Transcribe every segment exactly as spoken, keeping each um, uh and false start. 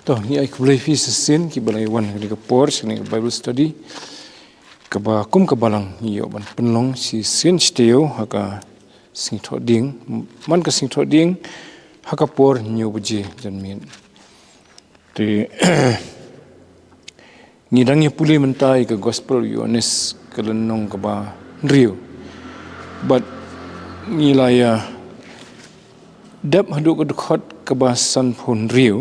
To, ngi ai khublei phi shisien kiba la wan ha kane ka por, sha kane ka Bible study. Kaba kum ka balang ngi ïoh ban pynlong shisien shi taïew ha ka sngi Thohdieng, man ka sngi Thohdieng, ha ka por hynñiew baje janmiet. Te, ngi dang ïa pule mynta ïa ka Gospel u Ïoannis ka lynnong kaba hynriew. Bad ngi la ïa dep haduh ka dkhot kaba sanphew hynriew.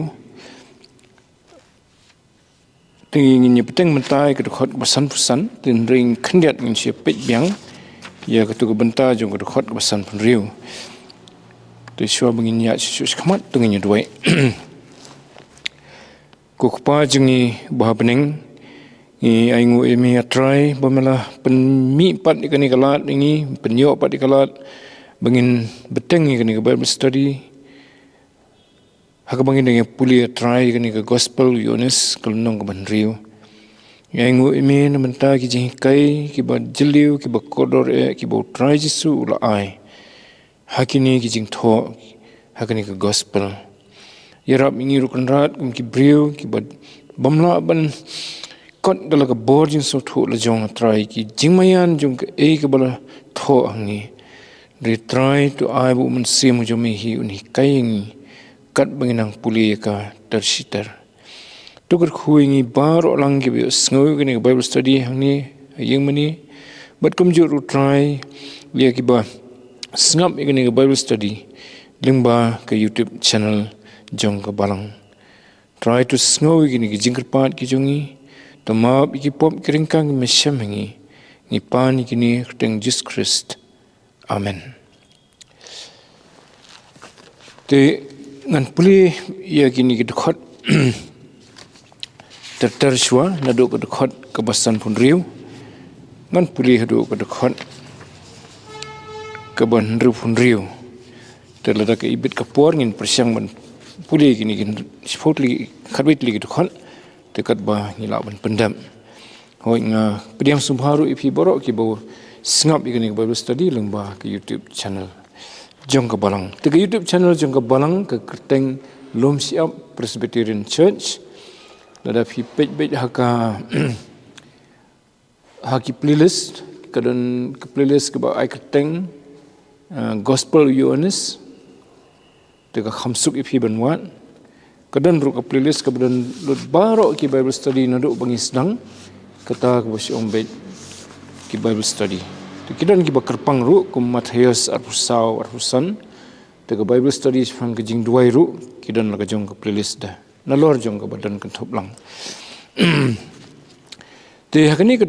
Te ngin ïa bteng mynta ïa ka dkhot kaba sanphew san, te hynrei khyndiat ngin sa peit biang ïa katu ka bynta jong ka dkhot kaba sanphew hynriew. Te shuwa ba ngin ïa shu shu khmat, to ngin ïa duwai. Ko Kpa jong ngi ba ha bneng, ngi ainguh ïa me, A Trai, ba me la pynmih pat ïa kane ka lad ïa ngi, pynïoh pat ïa ka lad ba ngin bteng ïa kane ka Bible study. Ha kaba ngin dang ïa pule, A Trai, ïa kane ka Gospel u Ïoannis ka lynnong kaba hynriew. Ngi ainguh ïa me na bynta ki jinghikai kiba jylliew, kiba kordor eh, kiba U Trai Jisu u la ai ha kine ki jingthoh, ha kane ka Gospel. Ïarap ïa ngi ruh Kynrad kum ki briew kiba bym lah ban kot da la ka bor jingsngewthuh la jong, A Trai, ki jingmaïan jong kaei kaba la thoh hangne. Hynrei Trai, to ai ba U Mynsiem jong me hi un hikai ïa ngi katba ngin nang pule ïa ka ter shi ter. To kyrkhu ïa ngi baroh lang kiba ïohsngew ïa kane ka Bible study hangne ha ïing mane. Bad kumjuh ruh Trai, ïa kiba sngap ïa kane ka Bible study lyngba ka YouTube channel jong ka balang. Trai, to sngew ïa kine ki jingkyrpad ki jong ngi, to map ïa ki pop ki ryngkang ki me shem ha ngi. Ngi pan ïa kine ha ka kyrteng Jisu Khrist. Amen. Te ngan pule ïa kine ki dkhot ter ter shuwa, naduh ka dkhot kaba sanphew hynriew ngan pule haduh ka dkhot kaba hynriewphew hynriew. Te lada ka ibit ka por ngin pyrshang ban pule kine ki shiphew tylli, khatwei tylli ki dkhot, te katba ngi lah ban pyndep. Hooid, nga pdiang sngewbha ruh ïa phi baroh kiba sngap ïa kane ka Bible study lyngba ka YouTube channel jong ka balang. Te ka YouTube channel jong ka balang ka kyrteng Lum Shyiap Presbyterian Church. Lada phi peit beit ha ka, ha ki playlist, ka don ka playlist kaba ai kyrteng, eh, Gospel u Ïoannis. Te ka kham suk ïa phi ban wad. Ka don ruh ka playlist kaba don lut baroh ki Bible study naduh ba ngi sdang, kata kaba shong beit ki Bible study. Te ki don kiba kyrpang ruh kum Mathaios arphew saw, arphew san. Te ka Bible study shaphang ka jingduwai ruh ki don la ka jong ka playlist da nalor jong kaba don kynthup lang. Te ha kane ka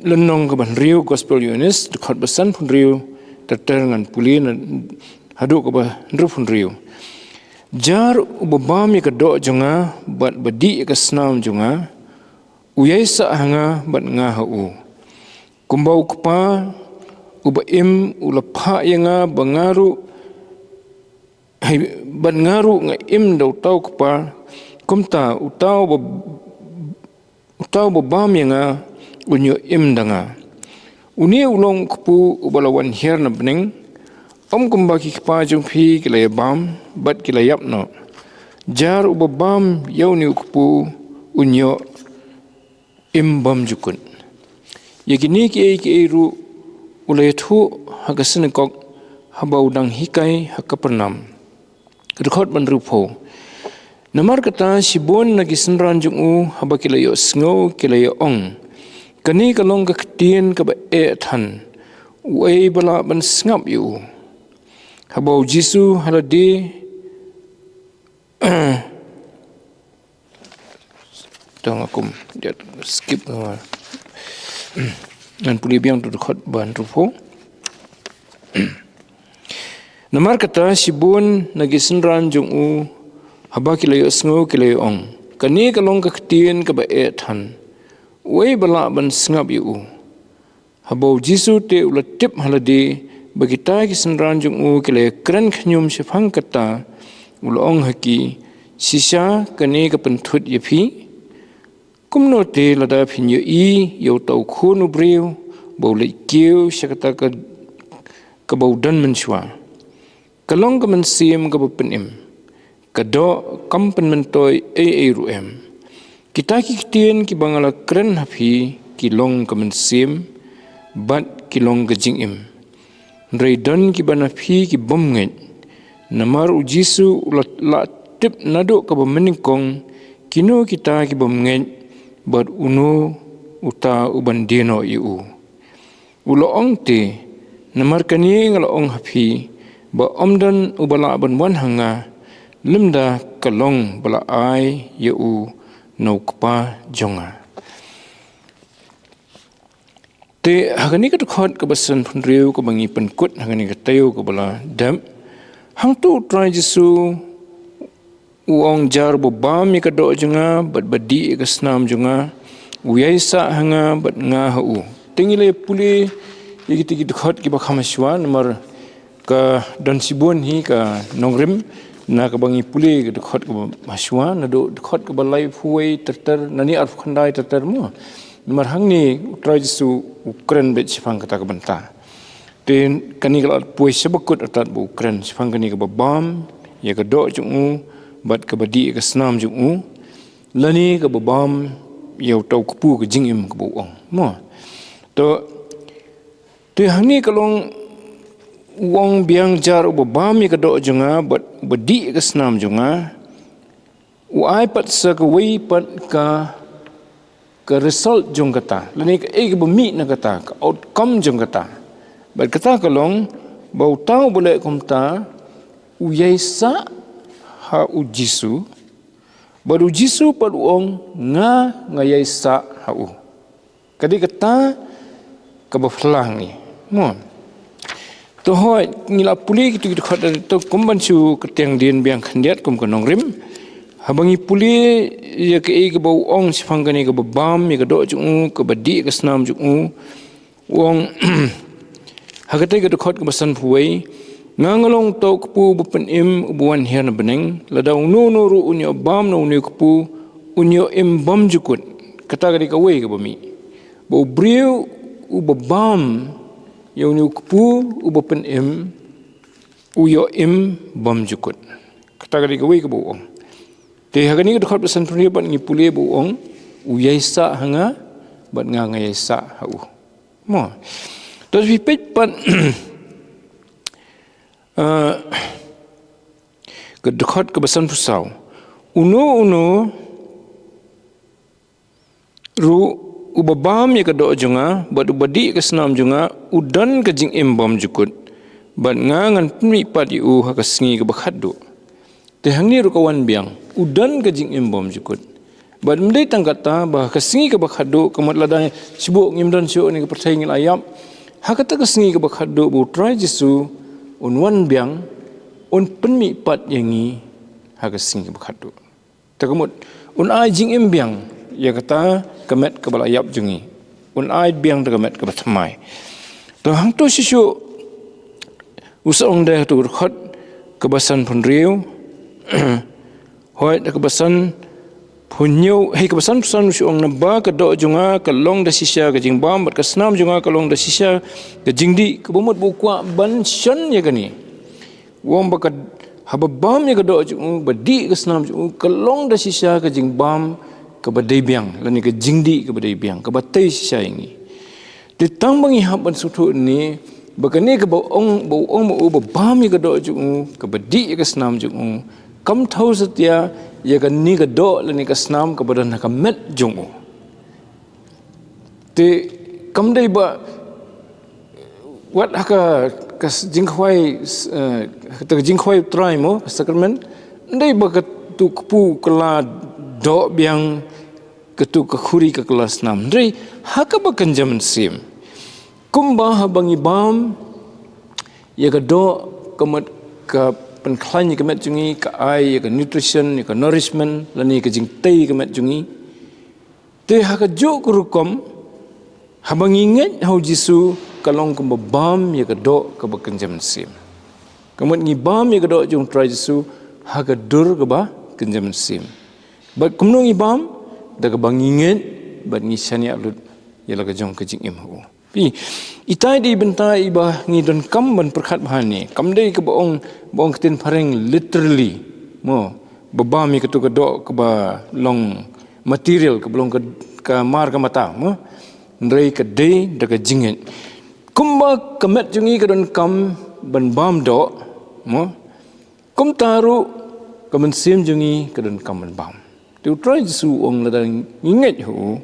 lynnong kaba hynriew, Gospel Ïoannis, dkhot ba sanphew hynriew ter ter ngan pule na haduh kaba hynriewphew hynriew. Jar uba bam ïa ka doh jong nga bad ba dih ïa ka snam jong nga, u ïaisah ha nga bad nga ha u. Kumba u Kpa uba im u la phah ïa nga, ba nga ruh, hai, bad nga ruh nga im da uta u Kpa, kumta uta uba, uta uba bam ïa nga un ïoh im da nga. Une u long u kpu uba la wan hiar na bneng, ym kumba ki kpa jong phi ki la ïa bam bad ki la ïap noh. Jar uba bam ïa une u kpu un ïoh im bymjukut. Ïa kine kiei kiei ruh u la ïathuh ha ka synagog haba u dang hikai ha Kapernaum. Dkhot ba hynriewphew. Namar kata shibun na ki synran jong u haba ki la ïohsngew ki la ïa ong, kane ka long ka ktien kaba eh than, uei ba lah ban sngap ïa u? Haba u Jisu ha lade To nga kum, ïa, skip nga. Ngan pule biang tu dkhot ba hynriewphew. Namar kata shibun na ki synran jong u haba ki la ïohsngew ki la ïa ong, kane ka long ka ktien kaba eh than. Uei ba lah ban sngap ïa u? Haba u Jisu te u la tip ha lade ba kita ki synran jong u ki la ïakren khñium shaphang kata, u la ong ha ki, shisha kane ka pynthut ïa phi? Kumno te lada phin ïohi ïa uta u Khun u briew ba u leit kiew sha kata ka, kaba u don mynshuwa? Ka long ka mynsiem kaba pynim. ka doh kam pynmyntoi ei ei ruh em. Kita ki ktien kiba nga la kren ha phi ki long ka mynsiem bad ki long ka jingim. Hynrei don kiba na phi ki bym ngeit. Namar u Jisu u la, la tip naduh kaba mynnyngkong kino kita ki bym ngeit bad uno uta uban die noh ïa u. U la ong te, namar kane nga la ong ha phi, ba ym don uba lah ban wan ha nga, lymda ka long ba la ai ïa u na u Kpa jong nga. Te ha kane ka dkhot kaba sanphew kaba ngi pynkut ha kane ka taïew kaba la dep, hangto u Trai Jisu u ong, jar uba bam ïa ka doh jong nga bad ba dih ïa ka snam jong nga, u ïai sah ha nga bad nga ha u. Te ngi la pule ïa kita ki dkhot kiba kham hashwa namar ka don shibun hi ka nongrim na kaba ngi pule ka dkhot kaba hashwa, naduh dkhot kaba laiphew wei ter ter, nangne arphew khyndai ter ter mo. Namar hangne u Trai Jisu u kren beit shaphang kata ka bynta. Te kane ka la poi sha ba kut artat ba u kren shaphang kane kaba bam ïa ka doh jong u bad kaba dih ïa ka snam jong u, lane kaba bam ïa uta u kpu ka jingim kaba u ong mo. To, te hangne ka long, u ong biang, jar uba bam ïa ka doh jong nga bad uba dih ïa ka snam jong nga, u ai pat sa kawei pat ka, ka result jong kata, lane kaei kaba mih na kata, ka outcome jong kata. Bad kata ka long ba uta uba leh kumta u ïai sah ha u Jisu, bad u Jisu pat u ong, nga, nga ïai sah ha u. Ka dei kata kaba phylla ngi mo. To hooid, ngi la pule kito ki dkhot, to kum ban shu kyrteng dien biang khyndiat kum ka nongrim. Haba ngi pule ïa kaei kaba u ong shaphang kane kaba bam ïa ka doh jong u, kaba dih ïa ka snam jong u, u ong ha katei ka dkhot kaba sanphew wei, nga, nga long uta u kpu uba pynim uba wan hiar na bneng, lada uno uno ruh un ïoh bam na une u kpu, un ïoh im bymjukut. Kata ka dei kawei kaba mih, ba u briew uba bam ïa une u kpu uba pynim u ïoh im bymjukut. Kata ka dei kawei kaba u ong. Te ha kane ka dkhot ba sanphew hynriew pat ngi pule ba u ong, u ïai sah ha nga bad nga, nga ïai sah ha u mo. To phi peit pat ah, ka dkhot kaba sanphew saw, uno uno ruh uba bam ïa ka doh jong nga bad uba dih ïa ka snam jong nga, u don ka jingim bymjukut, bad nga, ngan pynmih pat ïa u ha ka sngi kaba khatduh. Te hangne ruh ka wan biang, u don ka jingim bymjukut. Bad ym dei tang kata, ba ha ka sngi kaba khatduh, ka mut lada shibun ngim don shuh ha kane ka pyrthei, ngi la ïap, ha kata ka sngi kaba khatduh ba u Trai Jisu un wan biang, un pynmih pat ïa ngi ha ka sngi kaba khatduh. Te ka mut un ai jingim biang ïa kata ka met kaba la ïap jong ngi, un ai biang da ka met kaba thymmai. To hangto shisha u sa ong da ha kato ka dkhot kaba sanphew hynriew, hooid, da kaba sanphew hynñiew, hei, kaba sanphew san u sa ong, naba ka doh jong nga ka long da shisha ka jingbam bad ka snam jong nga ka long da shisha ka jingdih. Kaba mut ba u kwah ban shon ïa kane. U ong ba ka, haba bam ïa ka doh jong u, ba dih ka snam jong u, ka long da shisha ka jingbam kaba dei biang, lane ka jingdih kaba dei biang, kaba tei shisha ïa ngi. Te tang ba ngi hap ban sngewthuh ne, ba kane kaba ong, ba u ong ba u ba bam ïa ka doh jong u, kaba dih ïa ka snam jong u, kam thaw satia ïa kane ka doh lane ka snam kaba don ha ka met jong u. Te kam dei ba wat ha ka, ka s-, jingkhwai, eh, ka jingkhwai u Trai mo, ka sakramen, ym dei ba katu ka kpu ka la doh biang, katu ka khuri ka la snam. Hynrei ha kaba kynja mynsiem, kumba haba ngi bam ïa ka doh, ka mut ka pynkhlaiñ ïa ka met jong ngi, ka ai ïa ka nutrition, ïa ka nourishment, lane ïa ka jingtei ïa ka met jong ngi. Te ha kajuh ka rukom, haba ngi ngeit ha u Jisu, ka long kumba bam ïa ka doh kaba kynja mynsiem. Ka mut ngi bam ïa ka doh jong u Trai Jisu ha ka dur kaba kynja mynsiem. Bad kumno ngi bam? Da kaba ngi ngeit bad ngi shaniah lut ïa la ka jong ka jingim ha u. Phi, itai dei bynta iba ngi donkam ban pyrkhat bha ne. Kam dei kaba ong, ba ong ktien phareng literally mo. ba bam ïa katu ka doh kaba long material, kaba long ka, ka mar ka mata, mo? Hynrei ka dei da ka jingngeit. Kumba ka met jong ngi ka donkam ban bam doh, mo? Kumta ruh ka mynsiem jong ngi ka donkam ban bam. Te U Trai Jisu u ong lada ngi ngeit ha u,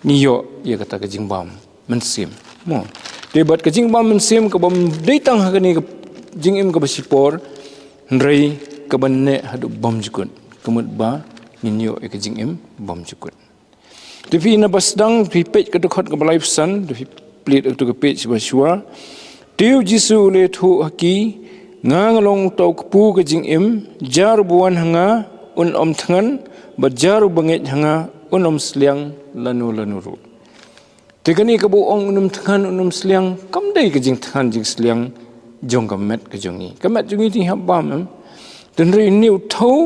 ngi ïoh ïa kata ka jingbam mynsiem, mo? Te bad ka jingbam mynsiem ka bym dei tang ha kane ka jingim kaba shipor, hynrei ka ban neh haduh bymjukut, ka mut ba ngin ïoh ïa ka jingim bymjukut. Te phi na ba sdang phi peit ka dkhot kaba laiphew san, te phi plie ïa katu ka peit shuwa shuwa. Te U Jisu u la ïathuh ha ki, nga nga long uta u kpu ka jingim, jar uba wan ha nga un ym thngan, bad jar uba ngeit ha nga un ym sliang lano lano ruh. Te kane kaba u ong un ym thngan un ym sliang, kam dei ka jingthngan jingsliang jong ka met ka jong ngi. Ka met jong ngi te ngi hap bam, em. Te hynrei une u thew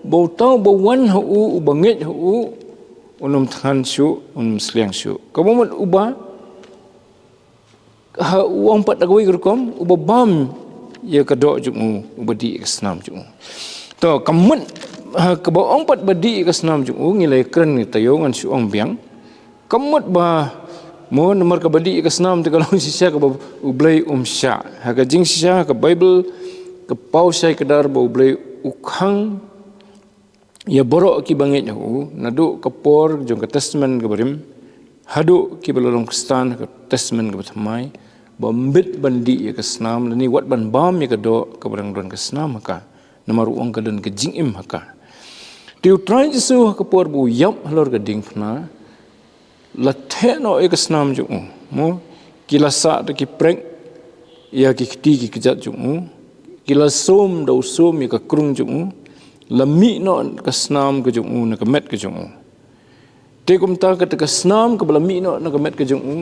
ba uta uba wan ha u, uba ngeit ha u, un ym thngan shuh, un ym sliang shuh. Kaba mut uba ha u ong pat da kawei ka rukom, uba bam ïa ka doh jong u, uba dih ïa ka snam jong u. To, ka mut, ha, kaba ong pat ba dih ïa ka snam jong u, ngi la kren ngi taïew, ngan shu ong biang. Ka mut ba, mo, namar kaba dih ïa ka snam te ka long shisha kaba U Blei um shah. Ha ka jingshisha, ha ka Baibl ka paw shai kdar ba U Blei u khang ïa baroh kiba ngeit ha u, naduh ka por jong ka Testament kaba rim haduh kiba la long Khristan ha ka Testament kaba thymmai, ba ym bit ban dih ïa ka snam, lane wat ban bam ïa ka doh kaba dang don ka snam ha ka, namar u ong ka don ka jingim ha ka. Te U Trai Jisu ha ka por ba u ïap halor ka diengphna, la theh noh ïa ka snam jong u, mo? Ki la sah da ki prek ïa ki kti ki kjat jong u, ki la sum da u sum ïa ka krung jong u, la mih noh ka snam ka jong u na ka met ka jong u. Te kumta kata ka snam kaba la mih noh na ka met ka jong u,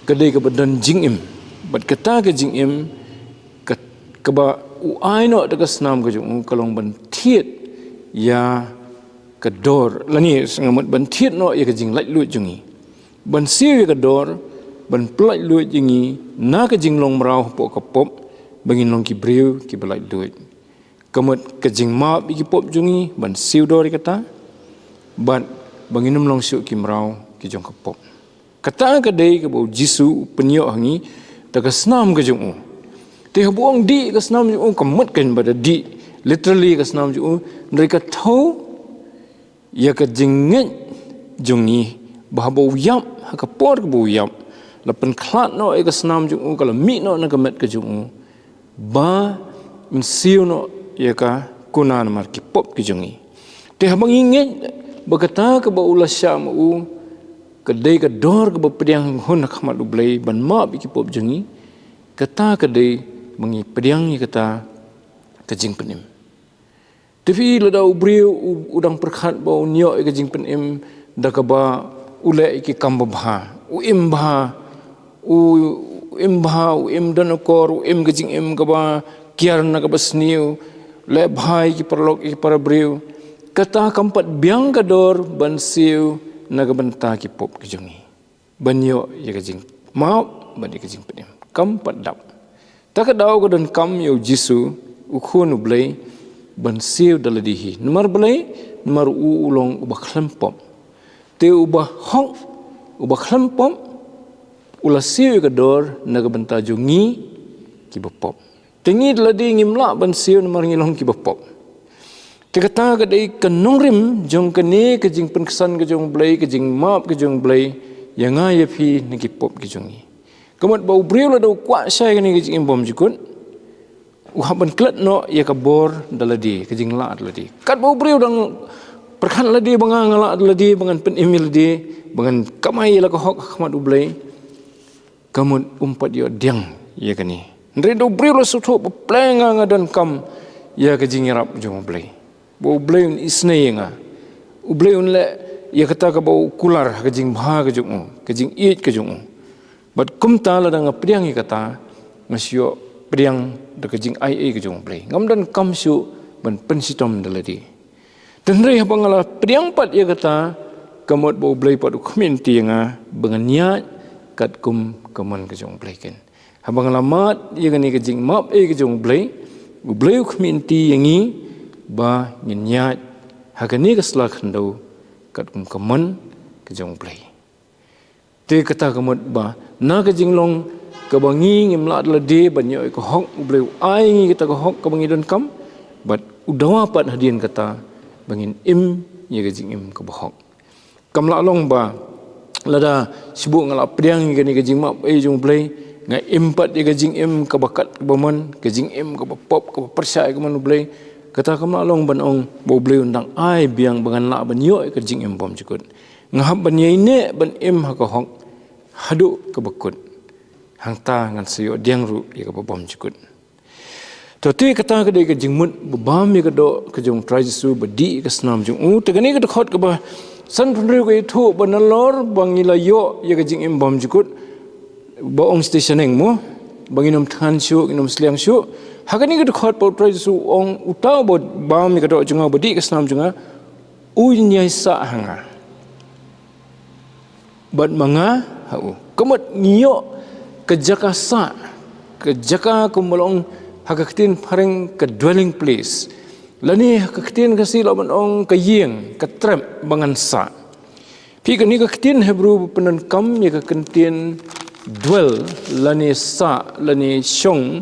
ka dei kaba don jingim. Bad kata ka jingim, ka, kaba u ai noh da ka snam ka jong u, ka long ban thied ïa ka dor, lane sa nga mut ban thied noh ïa ka jinglaitluid jong ngi. Ban siew ïa ka dor, ban pyllaitluid ïa ngi na ka jinglong mraw hapoh ka pop, ba ngin long ki briew kiba laitluid. Ka mut ka jingmap ïa ki pop jong ngi, ban siew dor ïa kata, bad ba ngin ym long shuh ki mraw ki jong ka pop. Kata ka dei kaba U Jisu u pynïoh ha ngi da ka snam ka jong u. Te haba u ong dih ka snam jong u, ka mut kan ba da dih literally ka snam jong u, hynrei ka thew ïa ka jingngeit jong ngi, ba haba u ïap, ha ka por kaba u ïap, la pynkhlad noh ïa ka snam jong u, ka la mih noh na ka met ka jong u, ba yn siew noh ïa ka kuna namar ki pop ki jong ngi. Te haba ngi ngeit ba kata kaba u la shah ma u ka dei ka dor kaba pdiang hun ha khmat U Blei ban map ïa ki pop jong ngi, kata ka dei ba ngi pdiang ïa kata ka jingpynim. Te phi, lada u briew u, u dang pyrkhat ba un ïoh ïa ka jingpynim da kaba u leh ïa ki kam babha, u im bha, u im bha, u im don akor, u im ka jingim kaba kiar na kaba sniew, leh bha ïa ki paralok ïa ki para briew, kata kam pat biang ka dor ban siew na ka bynta ki pop ki jong ngi, ban ïoh ïa ka jingmap bad ïa ka jingpynim. Kam pat dap. Ta ka daw ka donkam ïa U Jisu, U Khun U Blei, ban siew da lade hi. Namar balei? Namar u u long uba khlem pop. Te uba hok, uba khlem pop, u la siew ïa ka dor na ka bynta jong ngi kiba pop. Te ngi da lade ngim lah ban siew namar ngi long kiba pop. Te kata ka dei ka nongrim jong kane ka jingpynksan ka jong U Blei, ka jingmap ka jong U Blei ïa nga ïa phi na ki pop ki jong ngi. Ka mut ba u briew lada u kwah shai kane ka jingim bymjukut, u hap ban klet noh ïa ka bor da lade, ka jinglah da lade. Katba u briew dang pyrkhat lade ba nga nga lah da lade, ba ngan pynim ïa lade, ba ngan kamai ïa la ka hok ha khmat U Blei, ka mut um pat ïoh pdiang ïa kane. Hynrei da u briew la sngewthuh ba pleng nga nga donkam ïa ka jingïarap jong U Blei, ba U Blei un isynei ïa nga, U Blei un leh ïa kata kaba u kular ha ka jingbha ka jong u, ka jingïeit ka jong u. Bad kumta lada nga pdiang ïa kata, nga shu ïoh pdiang da ka jingaiei ka jong U Blei. Ngam donkam shuh ban pynshitom da lade. Te hynrei haba nga la pdiang pat ïa kata, ka mut ba U Blei pat u khmih lynti ïa nga ba ngan ïaid katkum ka mon ka jong U Blei ken. Haba nga la mad ïa kane ka jingmap ei ka jong U Blei, U Blei u khmih lynti ïa ngi ba ngin ïaid ha kane ka sla khyndew katkum ka mon ka jong U Blei. Te kata ka mut ba na ka jinglong kaba ngi ngim lah da lade ban ïoh ïa ka hok, U Blei u ai ngi kata ka hok kaba ngi donkam, bad u dawa pat hadien kata ba ngin im ïa ka jingim kaba hok. Kam lah long ba lada shibun nga la pdiang ïa kane ka jingmap ei jong U Blei, nga im pat ïa ka jingim kaba kat kaba mon, ka jingim kaba pop kaba pyrshah ïa ka mon U Blei. Kata kam lah long ban ong ba U Blei un dang ai biang ba ngan lah ban ïoh ïa ka jingim bymjukut. Nga hap ban ïaineh ban im ha ka hok haduh kaba kut. Hangta ngan sa ïoh diang ruh ïa kaba bymjukut. To te kata ka dei ka jingmut ba bam ïa ka doh ka jong U Trai Jisu ba dih ïa ka snam jong u. Te kane ka dkhot kaba sanphew hynriew ka ïathuh ba nalor ba ngi la ïoh ïa ka jingim bymjukut, ba ong station eng mo, ba ngin ym thngan shuh, ngin ym sliang shuh. Ha kane ka dkhot pat U Trai Jisu u ong, uta uba bam ïa ka doh jong nga, ba dih ïa ka snam jong nga, un ïai sah ha nga, bad ma nga ha u. Ka mut ngi ïoh ka jaka sah, ka jaka kumba long ha ka ktien phareng ka dwelling place, lane ha ka ktien Khasi lah ban ong ka ïing, ka trep ba ngan sah. Phi, kane ka ktien Hebru ba pyndonkam ïa ka ktien dwell, lane sah, lane shong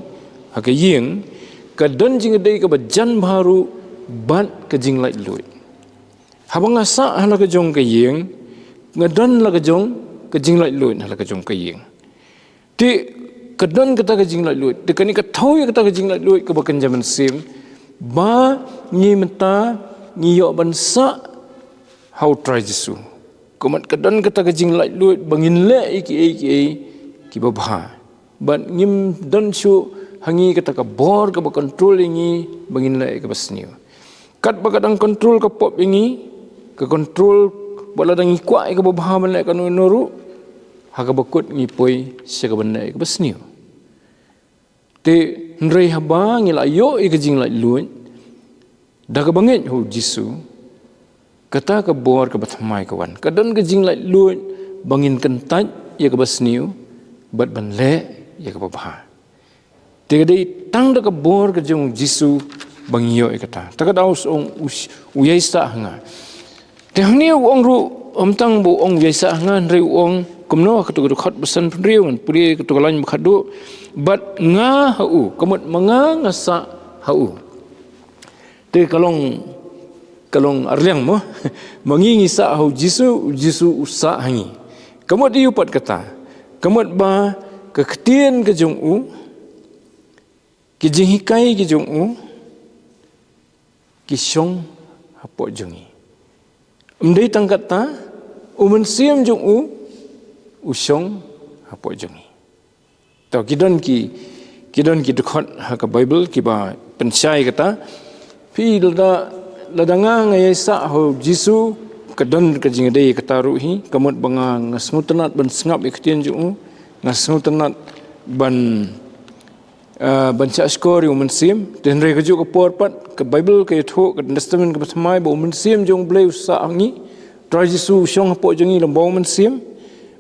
ha ka ïing, ka don jingïadei kaba jan bha ruh bad ka jinglaitluid. Haba nga sah ha la ka jong ka ïing, nga don la ka jong ka jinglaitluid ha la ka jong ka ïing. Te ka don kata ka jinglaitluid, te kane ka thew ïa kata ka jinglaitluid kaba kynja mynsiem, ba ngi mynta ngi ïoh ban sah ha U Trai Jisu. Ka mut ka don kata ka jinglaitluid ba ngin leh ïa kiei kiei kiba bha. Bad ngim don shuh ha ngi kata ka bor kaba control ïa ngi ba ngin leh ïa kaba sniew. Katba ka dang control ka pop ïa ngi, ka control ba lada ngi kwah ïa kaba bha ban leh kano kano ruh, ha kaba kut ngi poi sha kaban leh ïa kaba sniew. Te hynrei haba ngi la ïoh ïa ka jinglaitluid da kaba ngeit ha U Jisu, kata ka bor kaba thymmai ka wan. Ka don ka jinglaitluid ba ngin kyntait ïa kaba sniew bad ban leh ïa kaba bha. Te ka dei tang da ka bor ka jong U Jisu ba ngi ïoh ïa kata. Ta ka daw u ong u sh-, u ïai sah ha nga. Te hangne u ong ruh, ym tang ba u ong u ïai sah ha nga, hynrei u ong kumno, ha kato ka dkhot ba sanphew hynriew, ngan pule kato ka lain ba khatduh, bad nga ha u, ka mut ma nga nga sah ha u. Te ka long, ka long arliang mo. Ma ngi ngi sah ha U Jisu, U Jisu u sah ha ngi. Ka mut aïu pat kata? Ka mut ba ka ktien ka jong u, ki jinghikai ki jong u, ki shong hapoh jong ngi. Ym dei tang kata, U Mynsiem jong u, u shong hapoh jong ngi. To, ki don ki, ki don ki dkhot ha ka Baibl kiba pynshai kata. Phi, lada, lada nga nga ïai sah ha U Jisu, ka don ka jingïadei kata ruh hi, ka mut ba nga, nga sngewtynnat ban sngap ïa ka ktien jong u, nga sngewtynnat ban, ah, ban shahshkor ïa U Mynsiem. Te hynrei kajuh ka por pat, ka Baibl ka ïathuh, ka Testament kaba thymmai, ba U Mynsiem jong U Blei u sah ha ngi, Trai Jisu u shong hapoh jong ngi lyngba U Mynsiem,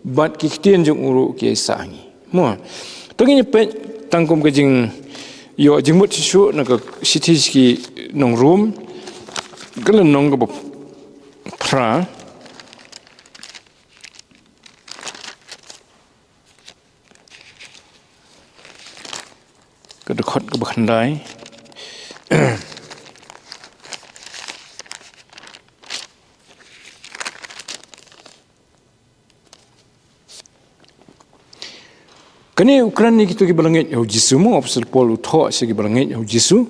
bad ki ktien jong u ruh ki ïai sah ha ngi. Mo. To ngin ïa peit tang kum ka jingïoh jingmut shuh shuh na ka shithi sha ki nong Rom, ka lynnong kaba phra, ka dkhot kaba khyndai. Kane u kren ïa kito kiba la ngeit ha U Jisu mo, Apostol Paul u thoh sha kiba la ngeit ha U Jisu.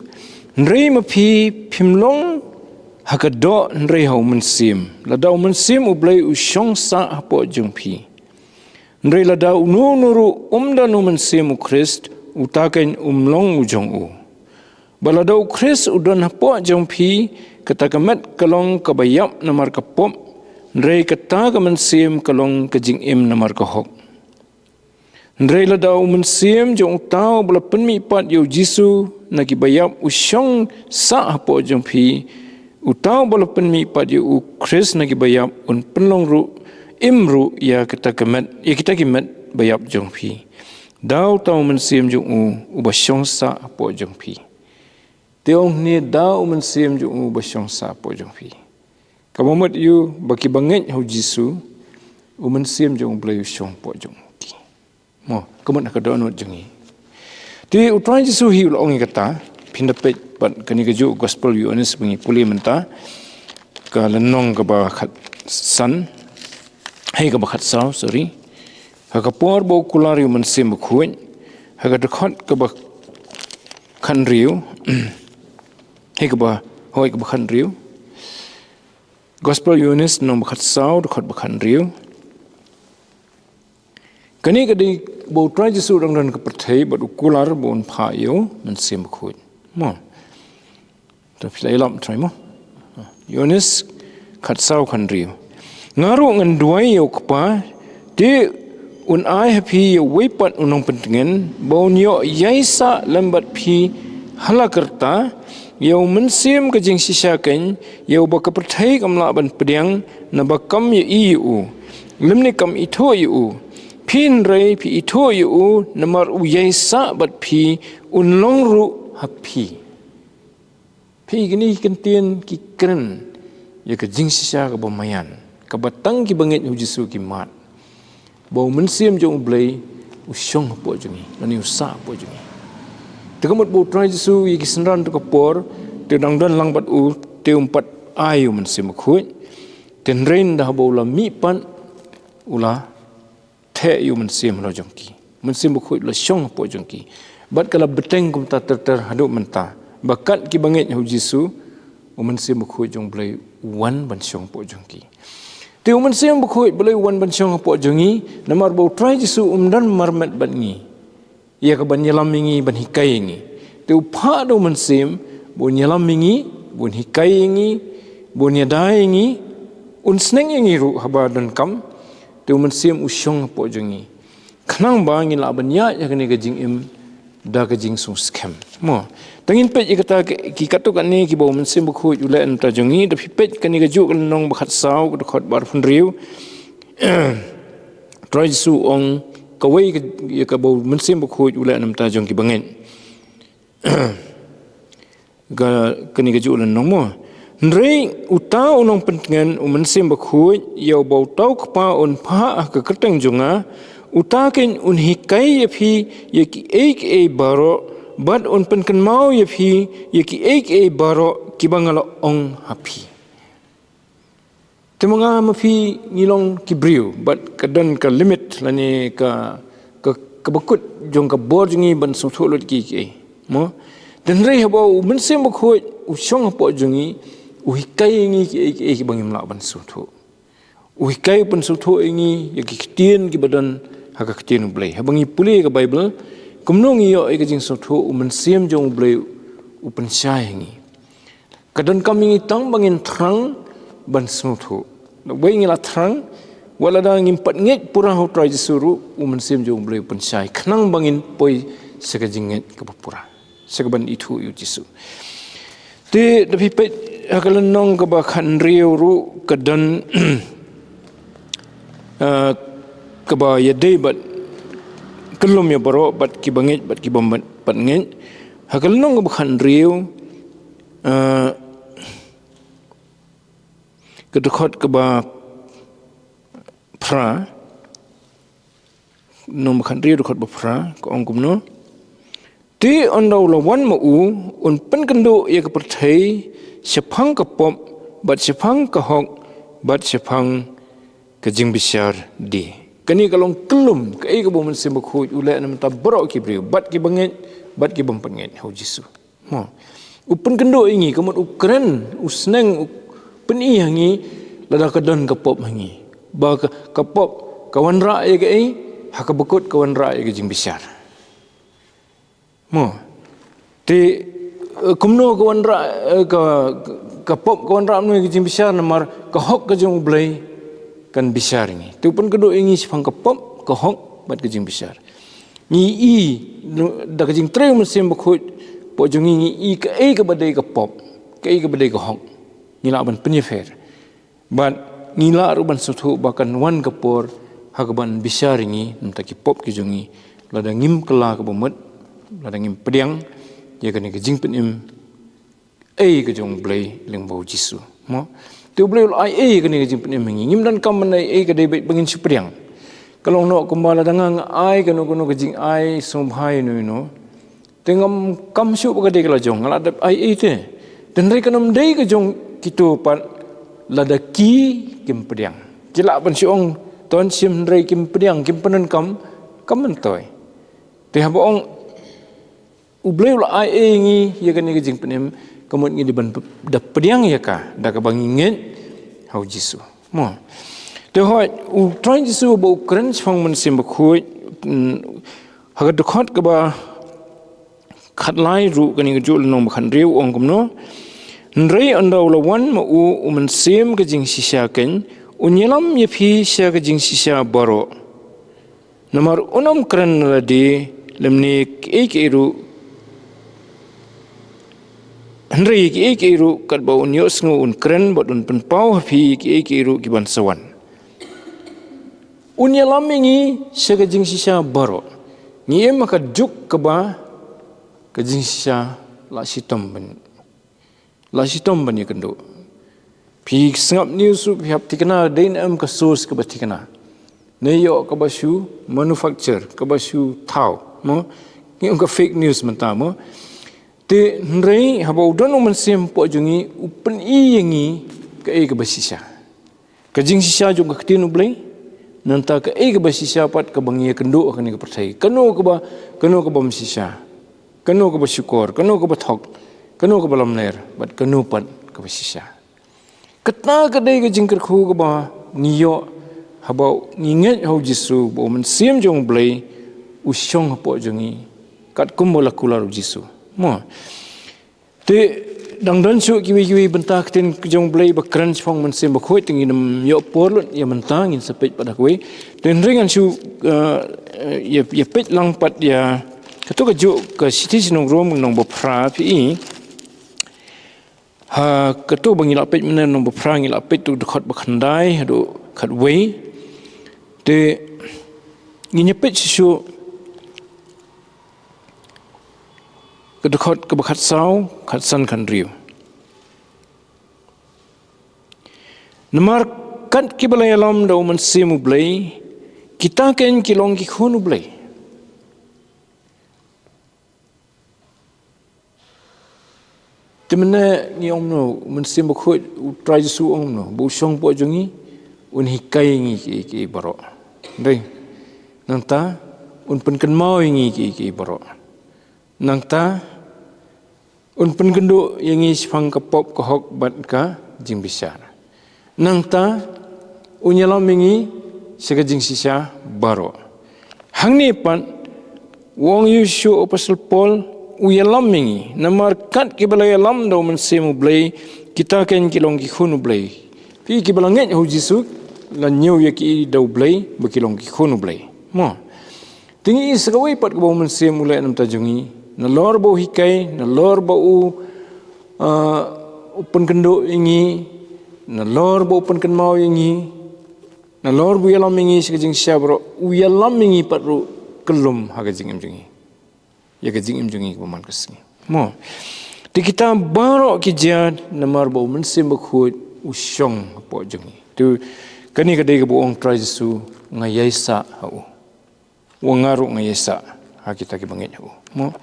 Hynrei ma phi phim long ha ka doh hynrei ha U Mynsiem. Lada U Mynsiem U Blei u shong sah hapoh jong phi. Hynrei lada uno uno ruh um don U Mynsiem U Khrist, uta keiñ um long u jong u. Bad lada U Khrist u don hapoh jong phi, kata ka met ka long kaba ïap namar ka pop, hynrei kata ka mynsiem ka long ka jingim namar ka hok. Hynrei lada U Mynsiem jong uta uba la pynmihpat ïa U Jisu na kiba ïap u shong sah hapoh jong phi, uta uba la pynmihpat ïa U Khrist na kiba ïap un pynlong ruh, im ruh ïa kita ki met, ïa kita ki met ba ïap jong phi, da uta U Mynsiem jong u uba shong sah hapoh jong phi. Te ong ne da u Mynsiem jong u ba shong sah hapoh jong phi. Kaba mut ïoh ba ki bangeit ha u Jisu, u Mynsiem jong u Blei u shong hapoh jong ki. Mo, ka mut ha ka dohnud jong ngi. Te u Trai Jisu hi u la ong ïa kata, phin da peit pat kane ka juh gospel u Ïoannis ba ngi pule mynta, ka lynnong kaba khatsan, hei kaba khatsaw, sorry. Ha ka por ba u kular ïa u Mynsiem Bakhuid, ha ka dkhot kaba khathynriew, hei kaba, hoi kaba khathynriew. Gospel Ïoannis lynnong ba khatsaw, dkhot ba khathynriew. Kane ka dei ba u Trai Jisu u dang don ha ka pyrthei bad u kular ba un phah ïa u Mynsiem Bakhuid. Mo. To phi la ïalap trai mo. Ïoannis khatsaw khathynriew. Nga ruh ngan duwai ïa u Kpa, te un ai ha phi ïa uwei pat u nongpyntngen, ba un ïoh ïaisah lem bad phi ha la karta, ïa u Mynsiem ka jingshisha keiñ, ïa uba ka pyrthei kam lah ban pdiang, naba kam ïohi ïa u, lymne kam ithuh ïa u. Phi hynrei phi ithuh ïa u, namar u ïaisah bad phi, un long ruh ha phi. Phi, kine ki kyntien ki kren ïa ka jingshisha kaba maïan, kaba tang ki bangeit ha u Jisu ki mad, ba u Mynsiem jong u Blei u shong hapoh jong ngi, lane u sah hapoh jong ngi. Te ka mut ba u Trai Jisu ïa ki synran tu ka por, te u dang don lang bad u, te um pat ai u Mynsiem Bakhuid. Te hynrei ynda haba u la mih pat, u la theh ïa u Mynsiem halor jong ki. Mynsiem Bakhuid u la shong hapoh jong ki. Bad ka la bteng kumta ter ter haduh mynta, ba kat ki bangeit ha u Jisu, u Mynsiem Bakhuid jong u Blei u wan ban shong hapoh jong ki. Te u Mynsiem Bakhuid balei u wan ban shong hapoh jong ngi, namar ba u Trai Jisu um don marmet bad ngi, ïa ka ban ïalam ïa ngi, ban hikai ïa ngi. Te u phah da u Mynsiem ba un ïalam ïa ngi, ba un hikai ïa ngi, ba un ïada ïa ngi, un sneng ïa ngi ruh haba donkam. Te u Mynsiem u shong hapoh jong ngi, khnang ba ngin lah ban ïaid ha kane ka jingim da ka jingsngewskhem. Mo, tang ngin peit ïa kata ki, ki katto katne kiba u Mynsiem Bakhuid u leh na ka bynta jong ngi. Da phi peit kane ka juh ka lynnong ba khatsaw, ka dkhot ba arphew hynriew. Trai Jisu u ong kawei ka, ïa kaba u Mynsiem Bakhuid u leh na ka bynta jong ki bangeit. Ka, kane ka juh lynnong mo. Hynrei uta u nongpyntngen, u Mynsiem Bakhuid, ïa uba uta u Kpa un phah ha ka kyrteng jong nga, uta keiñ un hikai ïa phi ïa kiei kiei baroh, bad un pynkynmaw ïa phi ïa kiei kiei baroh kiba nga la ong ha phi. Te ma nga ma phi ngi long ki briew, bad ka don ka limit lane ka, ka, kaba kut jong ka bor jong ngi ban sngewthuh lut kiei kiei. Mo? Te hynrei haba u Mynsiem Bakhuid u shong hapoh jong ngi, u hikai ïa ngi kiei kiei kiba ngim lah ban sngewthuh. U hikai, u pynsngewthuh ïa ngi ïa ki ktien kiba don ha ka ktien u Blei. Haba ngi pule ïa ka Baibl, kumno ngi ïoh ïa ka jingsngewthuh, u Mynsiem jong u Blei u pynshai ïa ngi. Ka donkam ïa ngi tang ba ngin thrang ban sngewthuh. Lada wei ngi la thrang, wat lada ngim pat ngeit pura ha u Trai Jisu ruh, u Mynsiem jong u Blei u pynshai, khnang ba ngin poi sha ka jingngeit kaba pura, sha kaban ithuh ïa u Jisu. Te da phi peit ha ka lynnong kaba khathynriew ruh ka don, ah, kaba ïadei bad kyllum ïa baroh, bad kiba ngeit bad kiba ym pat ngeit. Ha ka lynnong kaba khathynriew, ah, ka dkhot kaba phra, lynnong ba khathynriew dkhot ba phra, ka ong kumno. Te ynda u la wan ma u, un pynkynduh ïa ka pyrthei shaphang ka pop, bad shaphang ka hok, bad shaphang ka jingbishar de. Kane ka long kyllum kaei kaba u Mynsiem Bakhuid u leh na ka bynta baroh ki briew, bad kiba ngeit, bad kiba ym pat ngeit ha u Jisu. Mo. U pynkynduh ïa ngi, ka mut u kren, u sneng, u pyni ha ngi lada ka don ka pop ha ngi. Ba ka, ka pop ka wanrah ïa kaei, ha kaba kut ka wanrah ïa ka jingbishar. Mo. Te, eh, kumno ka wanrah, eh, ka, ka pop ka wanrah kumno ïa ka jingbishar, namar ka hok ka jong u Blei kan bishar ïa ngi. Te u pynkynduh ïa ngi shaphang ka pop, ka hok, bad ka jingbishar. Ngi i, da ka jingtrei u Mynsiem Bakhuid hapoh jong ngi, ngi i kaei kaba dei ka pop, kaei kaba dei ka hok. Ngi lah ban pynïapher. Bad ngi lah ruh ban sngewthuh ba kan wan ka por ha kaban bishar ïa ngi na ka bynta ki pop ki jong ngi, lada ngim kylla kaba mut, lada ngim pdiang ïa kane ka jingpynim ei ka jong U Blei lyngba U Jisu. Mo? Te U Blei u la ai ei kane ka jingpynim ha ngi. Ngim donkam ban ai ei ka dei beit ba ngin shu pdiang. Ka long noh kumba lada nga nga ai kano kano ka jingai sngewbha ïano ïano. Te ngam kam shuh ba ka dei ka la jong, nga la dep ai ei te. Te hynrei kan ym dei ka jong kito pat lada ki kim pdiang. Ki lah ban shu ong ton shim hynrei kim pdiang, kim pyndonkam, kam myntoi. Te haba ong U Blei u la ai ei ngi ïa kane ka jingpynim, ka mut ngi dei ban p-, da pdiang ïa ka, da kaba ngi ngeit ha U Jisu. Mo. Te hooid, U Trai Jisu ba u kren shaphang Mynsiem Bakhuid, mm, ha ka dkhot kaba khatlai ruh kane kajuh lynnong ba khathynriew u ong kumno. Hynrei ynda u la wan ma u, u Mynsiem ka jingshisha keiñ, un ïalam ïa phi sha ka jingshisha baroh. Namar un ym kren na lade lymne kiei kiei ruh. Hynrei kiei kiei ruh katba un ïohsngew un kren bad un pynpaw ha phi kiei kiei ruh kiban sa wan. Un ïalam ïa ngi sha ka jingshisha baroh. Ngi im ha ka juk kaba ka jingshisha la shitom ban La shitom ban ïakynduh. Phi sngap news ruh phi hap thikna dei na em ka source kaba thikna. Ne ïoh kaba shu manufacture, kaba shu thaw, mo? Ngi ong ka fake news mynta, mo? Te hynrei haba u don u Mynsiem hapoh jong ngi u pyni ïa ngi kaei kaba shisha. Ka jingshisha jong ka ktien U Blei, nangta kaei kaba shisha pat kaba ngi ïakynduh ha kane ka pyrthei. Kano kaba, kano kaba ym shisha. Kano kaba shukor, kano kaba thok, kano kaba lamler, bad kano pat kaba shisha. Kata ka dei ka jingkyrkhu kaba ngi ïoh haba ngi ngeit ha U Jisu, ba u Mynsiem jong U Blei u shong hapoh jong ngi. Katkum ba la kular U Jisu. Mo. Te dang don shuh kiwei kiwei bynta ktien ka jong U Blei ba kren shaphang Mynsiem Bakhuid te ngin ym ïoh por lut ïa mynta ngin sa peit pat ha kawei. Te hynrei ngan shu, eh, ïa, ïa peit lang pat ïa kato kajuh ka shithi sha ki nong Rom lynnong ba phra phi i. Ha kato ba ngi la peit mynne lynnong ba phra ngi la peit tu dkhot ba khyndai haduh khatwei. Te ngin ïa peit shuh shuh Ka dkhot kaba khatsaw, khatsan, khathynriew. Namar kat kiba la ïalam da u Mynsiem U Blei, kita ken ki long ki khun U Blei. Te mynne ngi ong no, u Mynsiem Bakhuid, u Trai Jisu ong no, ba u shong hapoh jong ngi, un hikai ngi ki, ki baroh. Dei, nangta, un pynkynmaw ngi ki, ki baroh. Nangta, un pynkynduh ïa ngi shaphang ka pop ka hok bad ka jingbishar. Nangta, un ïalam ïa ngi sha ka jingshisha baroh. Hangne pat, u ong ïa u shuh u Apostol Paul, u ïalam ïa ngi. Namar kat kiba la ïalam da u Mynsiem U Blei, kita ken ki long ki khun U Blei. Phi kiba la ngeit ha u Jisu, la ñiew ïa ki da U Blei, ba ki long ki khun U Blei. Mo. Te ngi i sa kawei pat kaba u Mynsiem u leh na bynta jong ngi. Nalor ba u hikai, nalor ba u, ah, u pynkynduh ïa ngi, nalor ba u pynkynmaw ïa ngi, nalor ba u ïalam ïa ngi sha ka jingshisha baroh, u ïalam ïa ngi pat ruh kyllum ha ka jingim jong ngi. Ïa ka jingim jong ngi kaba man ka sngi. Mo. Te kita baroh ki jia namar ba u Mynsiem Bakhuid u shong hapoh jong ngi. Te kane ka dei kaba u ong Trai Jisu nga ïaisah ha u. Wa nga ruh nga ïaisah ha kita kiba ngeit ha u. Mo.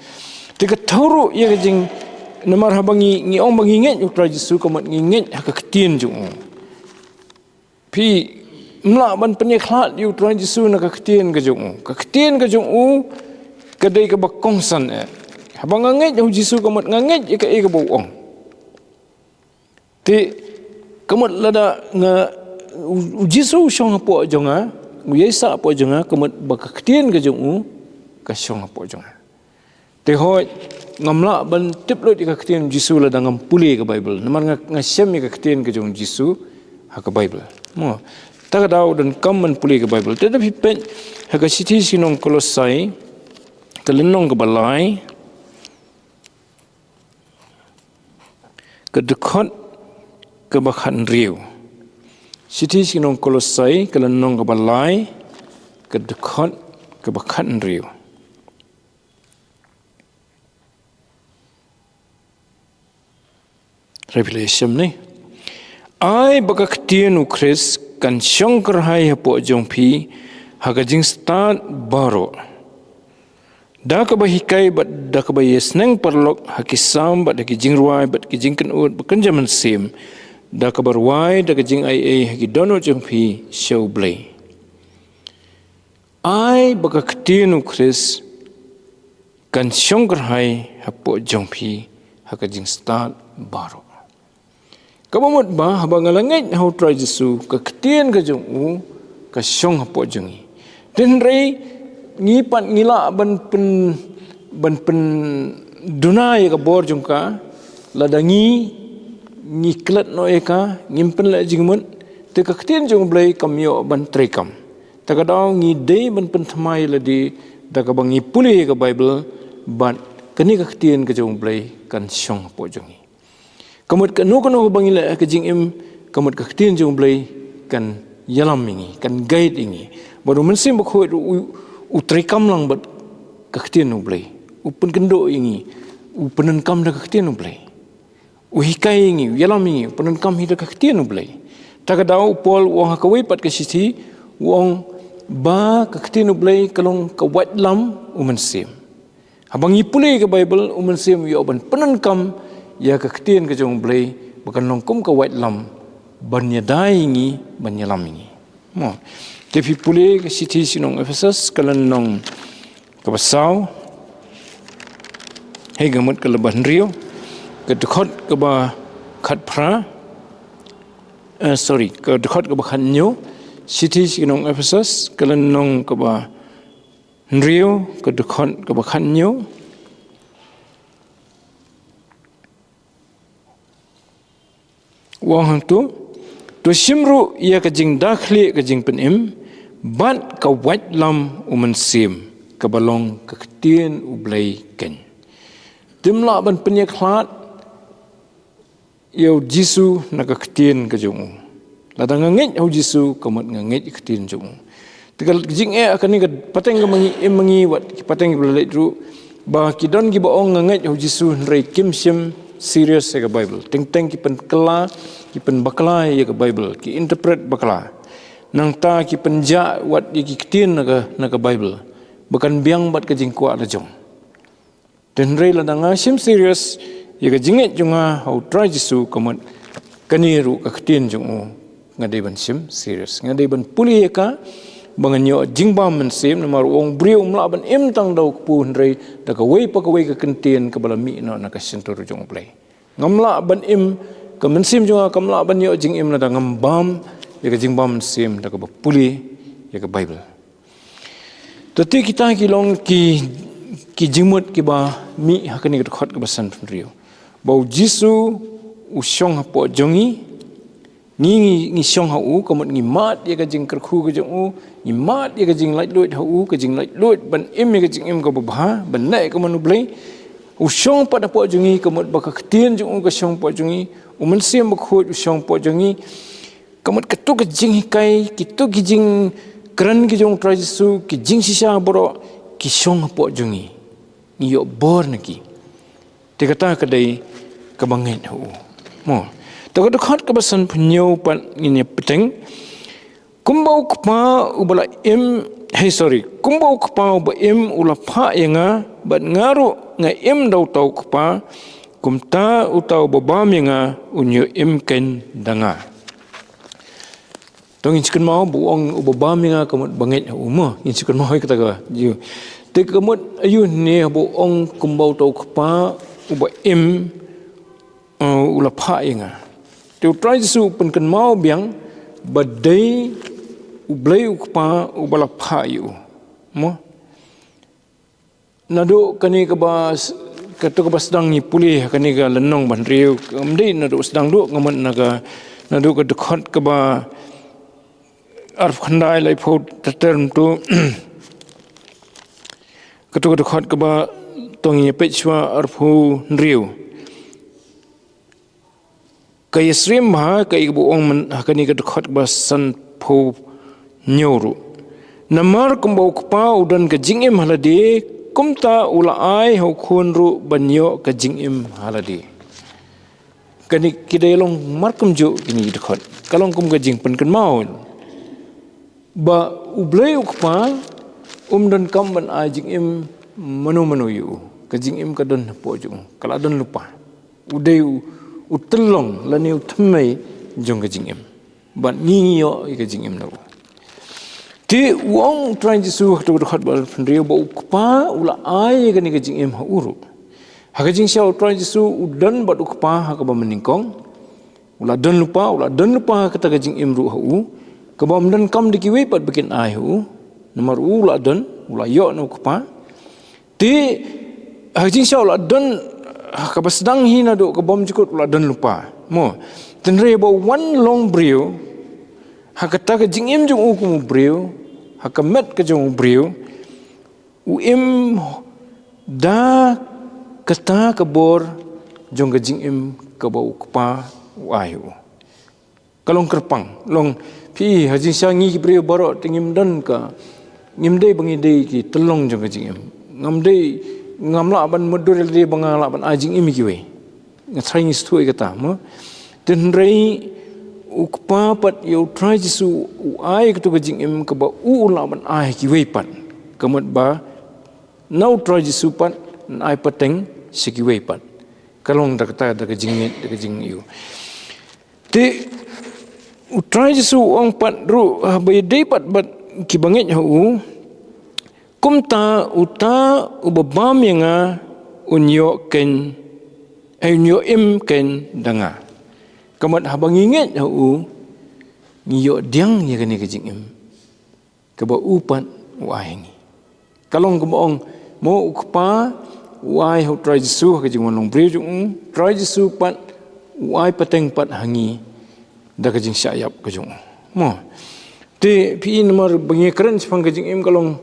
Te ka thaw ruh ïa ka jing, namar haba ngi, ngi ong ba ngi ngeit u Trai Jisu ka mut ngi ngeit ha ka ktien jong u. Phi, ym lah ban pynïakhlad ïa u Trai Jisu na ka ktien ka jong u. Ka ktien ka jong u ka dei kaba kongsan eh. Haba nga ngeit ha u Jisu ka mut nga ngeit ïa kaei kaba u ong. Te, ka mut lada nga, u, u Jisu u shong hapoh jong nga, u ïaisah hapoh jong nga, ka mut ba ka ktien ka jong u, ka shong hapoh jong nga. Te hooid, ngam lah ban tip lut ïa ka ktien u Jisu lada ngam pule ka Baibl. Namar nga, nga shem ïa ka ktien ka jong u Jisu, ha ka Baibl. Mo, ta ka daw donkam ban pule ka Baibl. Te da phi peit, ha ka shithi sha ki nong Kolosai, ka lynnong kaba lai, Ka dkhot kaba khathynriew. Shithi sha ki nong Kolosai, ka lynnong kaba lai, ka dkhot kaba khathynriew. Revelation ne. Ai ba ka ktien u Khrist kan shong kyrhai hapoh jong phi ha ka jingstad baroh. Da kaba hikai bad da kaba ïasneng paralok ha ki salm bad ha ki jingrwai bad ki jingkynnoh ba kynja mynsiem. Da kaba rwai da ka jingaiei ha ki dohnud jong phi sha U Blei. Ai ba ka ktien u Khrist kan shong kyrhai hapoh jong phi ha ka jingstad baroh. Kaba mut ba haba nga la ngeit ha u Trai Jisu, ka ktien ka jong u ka shong hapoh jong ngi. Hynrei ngi pat ngi lah ban pyn, ban pynduna ïa ka bor jong ka, lada ngi, ngi klet noh ïa ka, ngim pynleh jingmut, te ka ktien jong U Blei kam ïoh ban treikam. Ta ka daw ngi dei ban pynthymmai lade da kaba ngi pule ïa ka Baibl, bad kane ka ktien ka jong U Blei kan shong hapoh jong ngi. Ka mut kano kano kaba ngi leh ha ka jingim, ka mut ka ktien jong U Blei kan ïalam ïa ngi, kan guide ïa ngi. Bad u Mynsiem Bakhuid u, u treikam lang bad ka ktien U Blei. U pynkynduh ïa ngi, u pyndonkam da ka ktien U Blei. U hikai ïa ngi, u ïalam ïa ngi, u pyndonkam hi da ka ktien U Blei. Ta ka daw u Paul u ong ha kawei pat ka shithi, u ong ba ka ktien U Blei ka long ka waitlam u Mynsiem. Haba ngi pule ka Baibl, u Mynsiem u ïoh ban pyndonkam ïa ka ktien ka jong U Blei, ba kan long kum ka waitlam ban ïada ïa ngi, ban ïalam ïa ngi. Mo. Te phi pule ka shithi sha ki nong Ephesus, ka lynnong kaba saw. Hei, ka mut ka lynnong ba hynriew, ka dkhot kaba khatphra. Eh, sorry, ka dkhot kaba khathynñiew. Shithi sha ki nong Ephesus, ka lynnong kaba hynriew, ka dkhot kaba khathynñiew. U ong hangto, to shim ruh ïa ka jingdakhlieh ka jingpynim, bad ka waitlam u Mynsiem, kaba long ka ktien U Blei keiñ. Ym lah ban pynïakhlad ïa u Jisu na ka ktien ka jong u. Lada nga ngeit ha u Jisu, ka mut nga ngeit ïa ka ktien jong u. Te ka jingeh ha kane ka pateng kaba ngi im ma ngi wat ki pateng kiba la leit ruh, ba ki don kiba ong nga ngeit ha u Jisu hynrei kim shim serious ïa ka Baibl. Teng teng ki pynkylla, ki pynbakla ïa ka Baibl, ki interpret bakla. Nangta ki pynjah wat ïa ki ktien na ka, na ka Baibl, ba kan biang bad ka jingkwah la jong. Hynrei lada nga shim serious ïa ka jingngeit jong nga ha u Trai Jisu, ka mut kane ruh ka ktien jong u nga dei ban shim serious. Nga dei ban pule ïa ka, ba ngan ïoh jingbam mynsiem, namar u ong briew um lah ban im tang da u kpu hynrei da kawei pa kawei ka ktien kaba la mih noh na ka shyntur jong U Blei. Ngam lah ban im, ka mynsiem jong nga kam lah ban ïoh jingim lada ngam bam ïa ka jingbam mynsiem da kaba pule ïa ka Baibl. Te kita ki long ki, ki jingmut kiba mih ha kane ka dkhot kaba sanphew hynriew. Ba u Jisu u shong hapoh jong ngi, ngi, ngi, ngi shong ha u, ka mut ngi mad ïa ka jingkyrkhu ka jong u, ngi mad ïa ka jinglaitluid ha u, ka jinglaitluid ban im ïa ka jingim kaba bha, ban leh kumno U Blei. U shong pat hapoh jong ngi, ka mut ba ka ktien jong u ka shong hapoh jong ngi, u Mynsiem Bakhuid u shong hapoh jong ngi. Ka mut kato ka jinghikai, kito ki jingkren ki jong u Trai Jisu, ki jingshisha baroh, ki shong hapoh jong ngi. Ngi ïoh bor na ki. Te kata ka dei kaba ngeit ha u. Mo. Te ka dkhot kaba sanphew hynñiew pat ngin ïa bteng. Kumba u Kpa uba la im, hey, sorry, kumba u Kpa uba im u la phah ïa nga, bad nga ruh nga im da uta u Kpa, kumta uta uba bam ïa nga un ïoh im keiñ da nga. To ngin shu kynmaw ba u ong uba bam ïa nga ka mut ba ngeit ha u mo. Ngin shu kynmaw ïa kata ka. Ïa. Te ka mut aïu ne ba u ong kumba uta u Kpa uba im, eh, u la phah ïa nga. Te u Trai Jisu u pynkynmaw biang ba dei U Blei u Kpa uba la phah ïa u. Mo. Naduh kane kaba s-, kato kaba sdang ngi pule ha kane ka lynnong ba hynriew, ym dei naduh sdang duh, nga mut na ka, naduh ka dkhot kaba arphew khyndai, laiphew ter ter mynta. Kato ka dkhot kaba, to ngin ïa peit shuwa, arphew hynriew. Ka ïasyriem bha kaei kaba u ong myn-, ha kane ka dkhot kaba sanphew hynñiew ruh. Namar kumba u Kpa u don ka jingim ha lade, kumta u la ai ha u Khun ruh ban ïoh ka jingim ha lade. Kane ki dei long markum ju kine ki dkhot. Ka long kum ka jingpynkynmaw ba U Blei U Kpa um donkam ban ai jingim mano mano ïa u. Ka jingim ka don hapoh jong u. Ka la don lypa. U dei u, u tyllong lane u thymmei jong ka jingim. Bad ngi ngi ïoh ïa ka jingim na u. Te u ong U Trai Jisu ha kato ka dkhot ba arphew hynriew ba U Kpa u la ai ïa kane ka jingim ha u ruh. Ha ka jingshisha U Trai Jisu u don bad U Kpa ha kaba mynnyngkong. U la don lypa, u la don lypa ha kata ka jingim ruh ha u. Kaba ym donkam da kiwei pat ba kin ai ha u. Namar u la don, u la ïoh na U Kpa. Te ha ka jingshisha u la don, ha kaba sdang hi naduh ka bymjukut u la don lypa. Mo, hynrei ba u wan long briew, ha kata ka jingim jong u kum u briew, ha ka met ka jong u briew, u im da kata ka bor jong ka jingim kaba U Kpa u ai u. Ka long kyrpang, long phi ha jingshisha ngi ki briew baroh te ngim don ka, ngim dei ba ngi dei ki tyllong jong ka jingim. Ngam dei, ngam lah ban mutdur ïalade ba nga lah ban ai jingim ïa kiwei. Nga tharai ngi sngewthuh ïa kata, mo. Te hynrei U Kpa pat ïa U Trai Jisu u ai kato ka jingim kaba u u lah ban ai ha kiwei pat. Ka mut ba na U Trai Jisu pat yn ai pateng sha kiwei pat. Ka long da kata da ka jingngeit, da ka jingïoh. Te U Trai Jisu u ong pat ruh, ah, ba ïadei pat bad kiba ngeit ha u. Kumta uta uba bam ïa nga un ïoh keiñ, eh, un ïoh im keiñ da nga. Ka mut haba ngi ngeit ha u, ngi ïoh pdiang ïa kane ka jingim kaba u pat u ai ha ngi. Ka long kumba ong, mo, U Kpa u ai ha U Trai Jisu ha ka jingwan long briew jong u, Trai Jisu pat u ai pateng pat ha ngi da ka jingshah ïap ka jong u. Mo. Te phi i namar ba ngi kren shaphang ka jingim ka long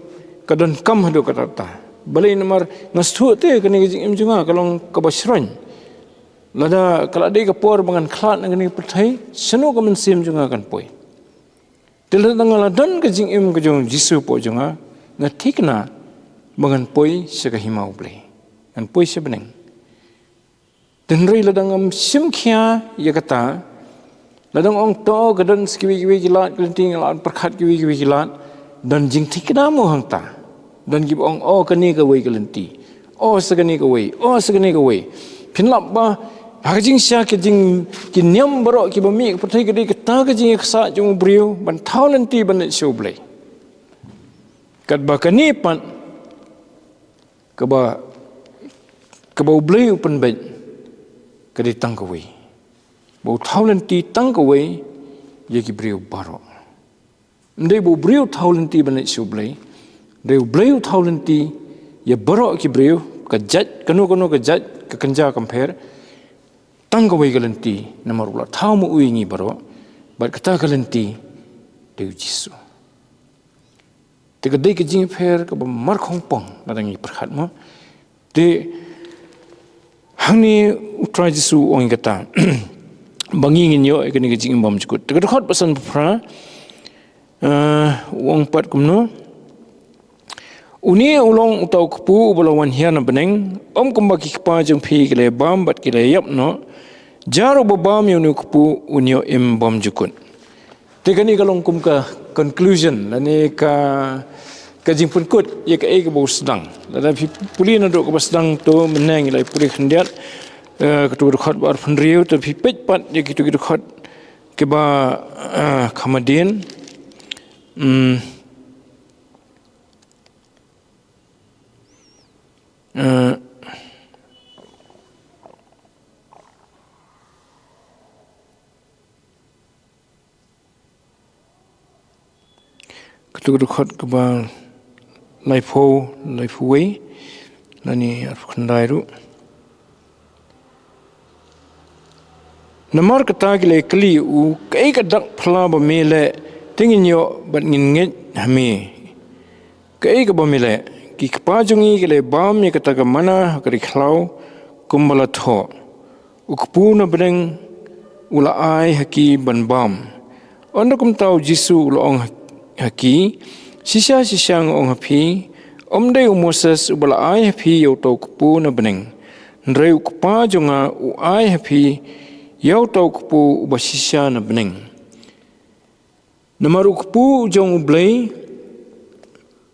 ka donkam haduh katta katta. Balei namar nga sngewthuh te kane ka jingim jong nga ka long kaba shyrkhei. Lada ka la dei ka por ba ngan khlad na kane ka pyrthei, shano ka mynsiem jong nga kan poi? Te lada nga la don ka jingim ka jong Jisu hapoh jong nga, nga thikna ba ngan poi sha ka hima U Blei. Ngan poi sha bneng. Te hynrei lada ngam shim khia ïa kata, lada nga ong to ka don sa kiwei kiwei ki lad ka lynti, nga la pyrkhat kiwei kiwei ki lad, don jingthikna mo hangta. Don kiba ong, o, kane kawei ka lynti. O, sa kane kawei. O, sa kane kawei. Phin lap ba ha ka jingshisha ka jing, ki niam baroh kiba mih ka pyrthei ka dei kata ka jingïaksaid jong u briew ban thaw lynti ban leit sha U Blei. Katba kane pat kaba, kaba U Blei u pynbeit ka dei tang kawei. Ba u thaw lynti tang kawei ïa ki briew baroh. Ym dei ba u briew u thaw lynti ban leit sha U Blei. Dei U Blei u thaw lynti ïa baroh ki briew, ka jait, kano kano ka jait, ka kynja kam pher. Tang kawei ka lynti, namar u la thaw ma u ïa ngi baroh. Bad kata ka lynti dei U Jisu. Te ka dei ka jingïapher kaba markhongpong lada ngi pyrkhat mo. Te hangne U Trai Jisu u ong ïa kata ba ngi ngin ïoh ïa kane ka jingim bymjukut. Te ka dkhot ba sanphew phra, eh, u ong pat kumno? Une u long uta u kpu uba la wan hiar na bneng, ym kumba ki kpa jong phi ki la bam bad ki la ïap noh. Jar uba bam ïa une u kpu un ïoh im bymjukut. Te kane ka long kum ka conclusion lane ka, ka jingpynkut ïa kaei kaba u sdang. Lada phi pule naduh kaba sdang to mynne ngi la pule khyndiat, eh, kato ka dkhot ba arphew hynriew, to phi peit pat ïa kito ki dkhot kiba, eh, kham hadien. Hmm. Eh, Kato ka dkhot kaba laiphew, laiphew wei, lane arphew khyndai ruh. Namar kata ki la kylli ïa u, kaei ka dak phylla ba me leh, te ngin ïoh bad ngin ngeit ha me. Kaei kaba me leh, ki kpa jong ngi ki la bam ïa kata ka manna ha ka ri khlaw, kumba la thoh. U kpu na bneng u la ai ha ki ban bam. Ynda kumta U Jisu u la ong ha, ha ki, shisha shisha nga ong ha phi, ym dei u Moses uba la ai ha phi ïa uta u kpu na bneng. Hynrei u Kpa jong nga u ai ha phi ïa uta u kpu uba shisha na bneng. Namar u kpu jong U Blei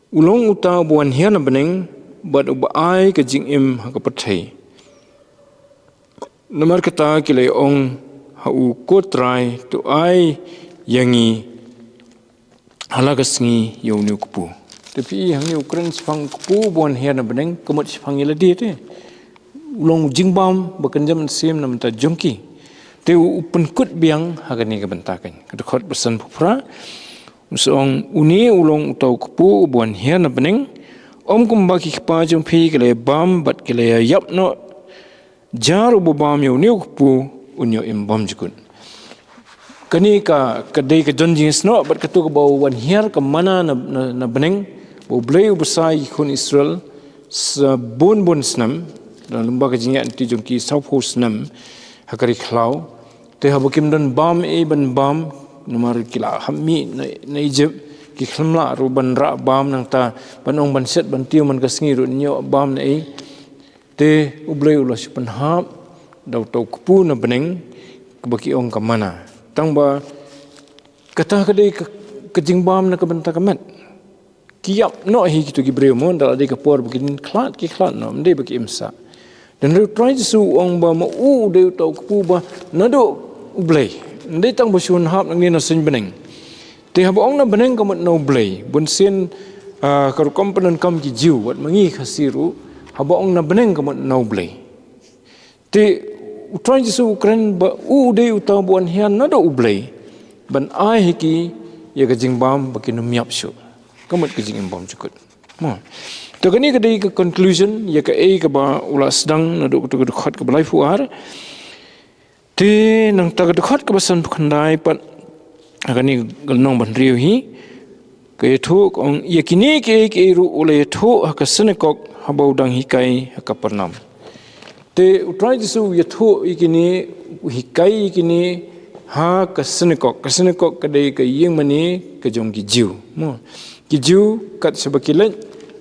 u long uta uba wan hiar na bneng, bad uba ai ka jingim ha ka pyrthei. Namar kata ki la ong ha u, Ko Trai, to ai ïa ngi ha la ka sngi ïa une u kpu. Te phi i hangne u kren shaphang u kpu uba wan hiar na bneng, ka mut shaphang ïa lade te. U long u jingbam ba kynja mynsiem na bynta jong ki. Te u pynkut biang ha kane ka bynta kein. Ka dkhot ba sanphew phra, u sa ong, Une u long uta u kpu uba wan hiar na bneng, ym kumba ki kpa jong phi ki la bam bad ki la ïap noh. Jar uba bam ïa une u kpu un ïoh im bymjukut. Kane ka, ka dei ka jon jingïasnoh bad kato kaba u wan hiar ka manna na, na, na bneng, ba U Blei u bsa ïa ki khun Israel sa bun bun snem, na lyngba ka jingïaid lynti jong ki sawphew snem ha ka ri khlaw. Te haba kim don bam ei ban bam, namar ki la hap mih na, na Egypt, ki khlem lah ruh ban rah bam, nangta ban ong ban shet ban tiew man ka sngi ruh yn ïoh bam na ei. Te U Blei u la shu pynhap da uta u kpu na bneng, kaba ki ong ka manna. Tang ba kata ka dei ka, ka jingbam na ka bynta ka met. Ki ïap noh hi kito ki briew, mo, ynda la dei ka por ba kin khlad, ki khlad noh, ym dei ba ki im sah. Hynrei U Trai Jisu u ong ba ma u u dei uta u kpu ba naduh U Blei. Ym dei tang ba shu hap nangne na suiñ bneng. Te haba ong na bneng ka mut na U Blei. Bunsien, ah, ka rukom pyndonkam ki Jiw, wat ma ngi Khasi ruh, haba ong na bneng ka mut na U Blei. Te U Trai Jisu u kren ba u u dei uta uba wan hiar naduh U Blei ban ai ha ki ïa ka jingbam ba kin ym ïap shuh. Ka mut ka jingim bymjukut. Mo. To kane ka dei ka conclusion ïa kaei kaba u la sdang naduh kato ka dkhot kaba laiphew ar. Te nangta ka dkhot kaba sanphew khyndai pat, ha kane ka lynnong ba hynriew hi, ka ïathuh ka ong, ïa kine kiei kiei ruh u la ïathuh ha ka synagog haba u dang hikai ha Kapernaum. Te U Trai Jisu u ïathuh ïa kine, u hikai ïa kine ha ka synagog. Ka synagog ka dei ka ïingmane ka jong ki Jiw. Mo. Ki Jiw kat shaba ki leit,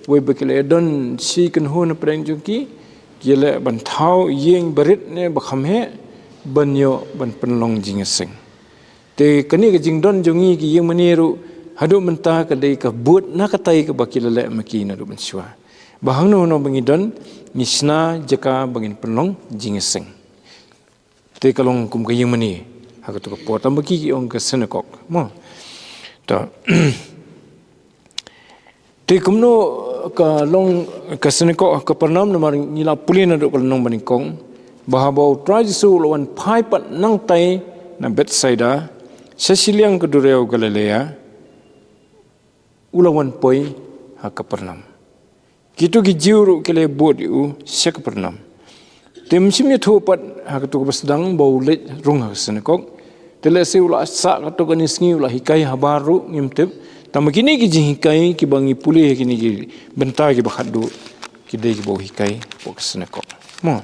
wei ba ki la don shi kynhun na pdeng jong ki, ki leh ban thaw ïing barit ne ba kham heh, ban ïoh ban pynlong jingïaseng. Te kane ka jingdon jong ngi ki ïingmane ruh haduh mynta ka dei ka bud na katai kaba ki la leh ma ki naduh mynshuwa. Ba hangno hangno ba ngi don, ngi shna jaka ba ngin pynlong jingïaseng. Te ka long kum ka ïingmane ha kato ka por, tang ba ki ki ong ka synagog. Mo. To. Te kumno ka long ka synagog ha Kapernaum, namar ngi la pule naduh ka lynnong banyngkong ba haba U Trai Jisu u la wan phai pat nangtai na Bethsaida, sha shiliang ka duriaw Galilea, u la wan poi ha Kapernaum. Kito ki Jiw ruh ki la bud ïa u sha Kapernaum. Te ym shym ïathuh pat ha kato kaba sdang ba u leit rung ha ka synagog. Te lehse u la sah kato kane sngi u la hikai habar ruh ngim tip. Tang ba kine ki jinghikai kiba ngi pule ha kine ki bynta kiba khatduh ki dei kiba u hikai hapoh ka synagog. Mo.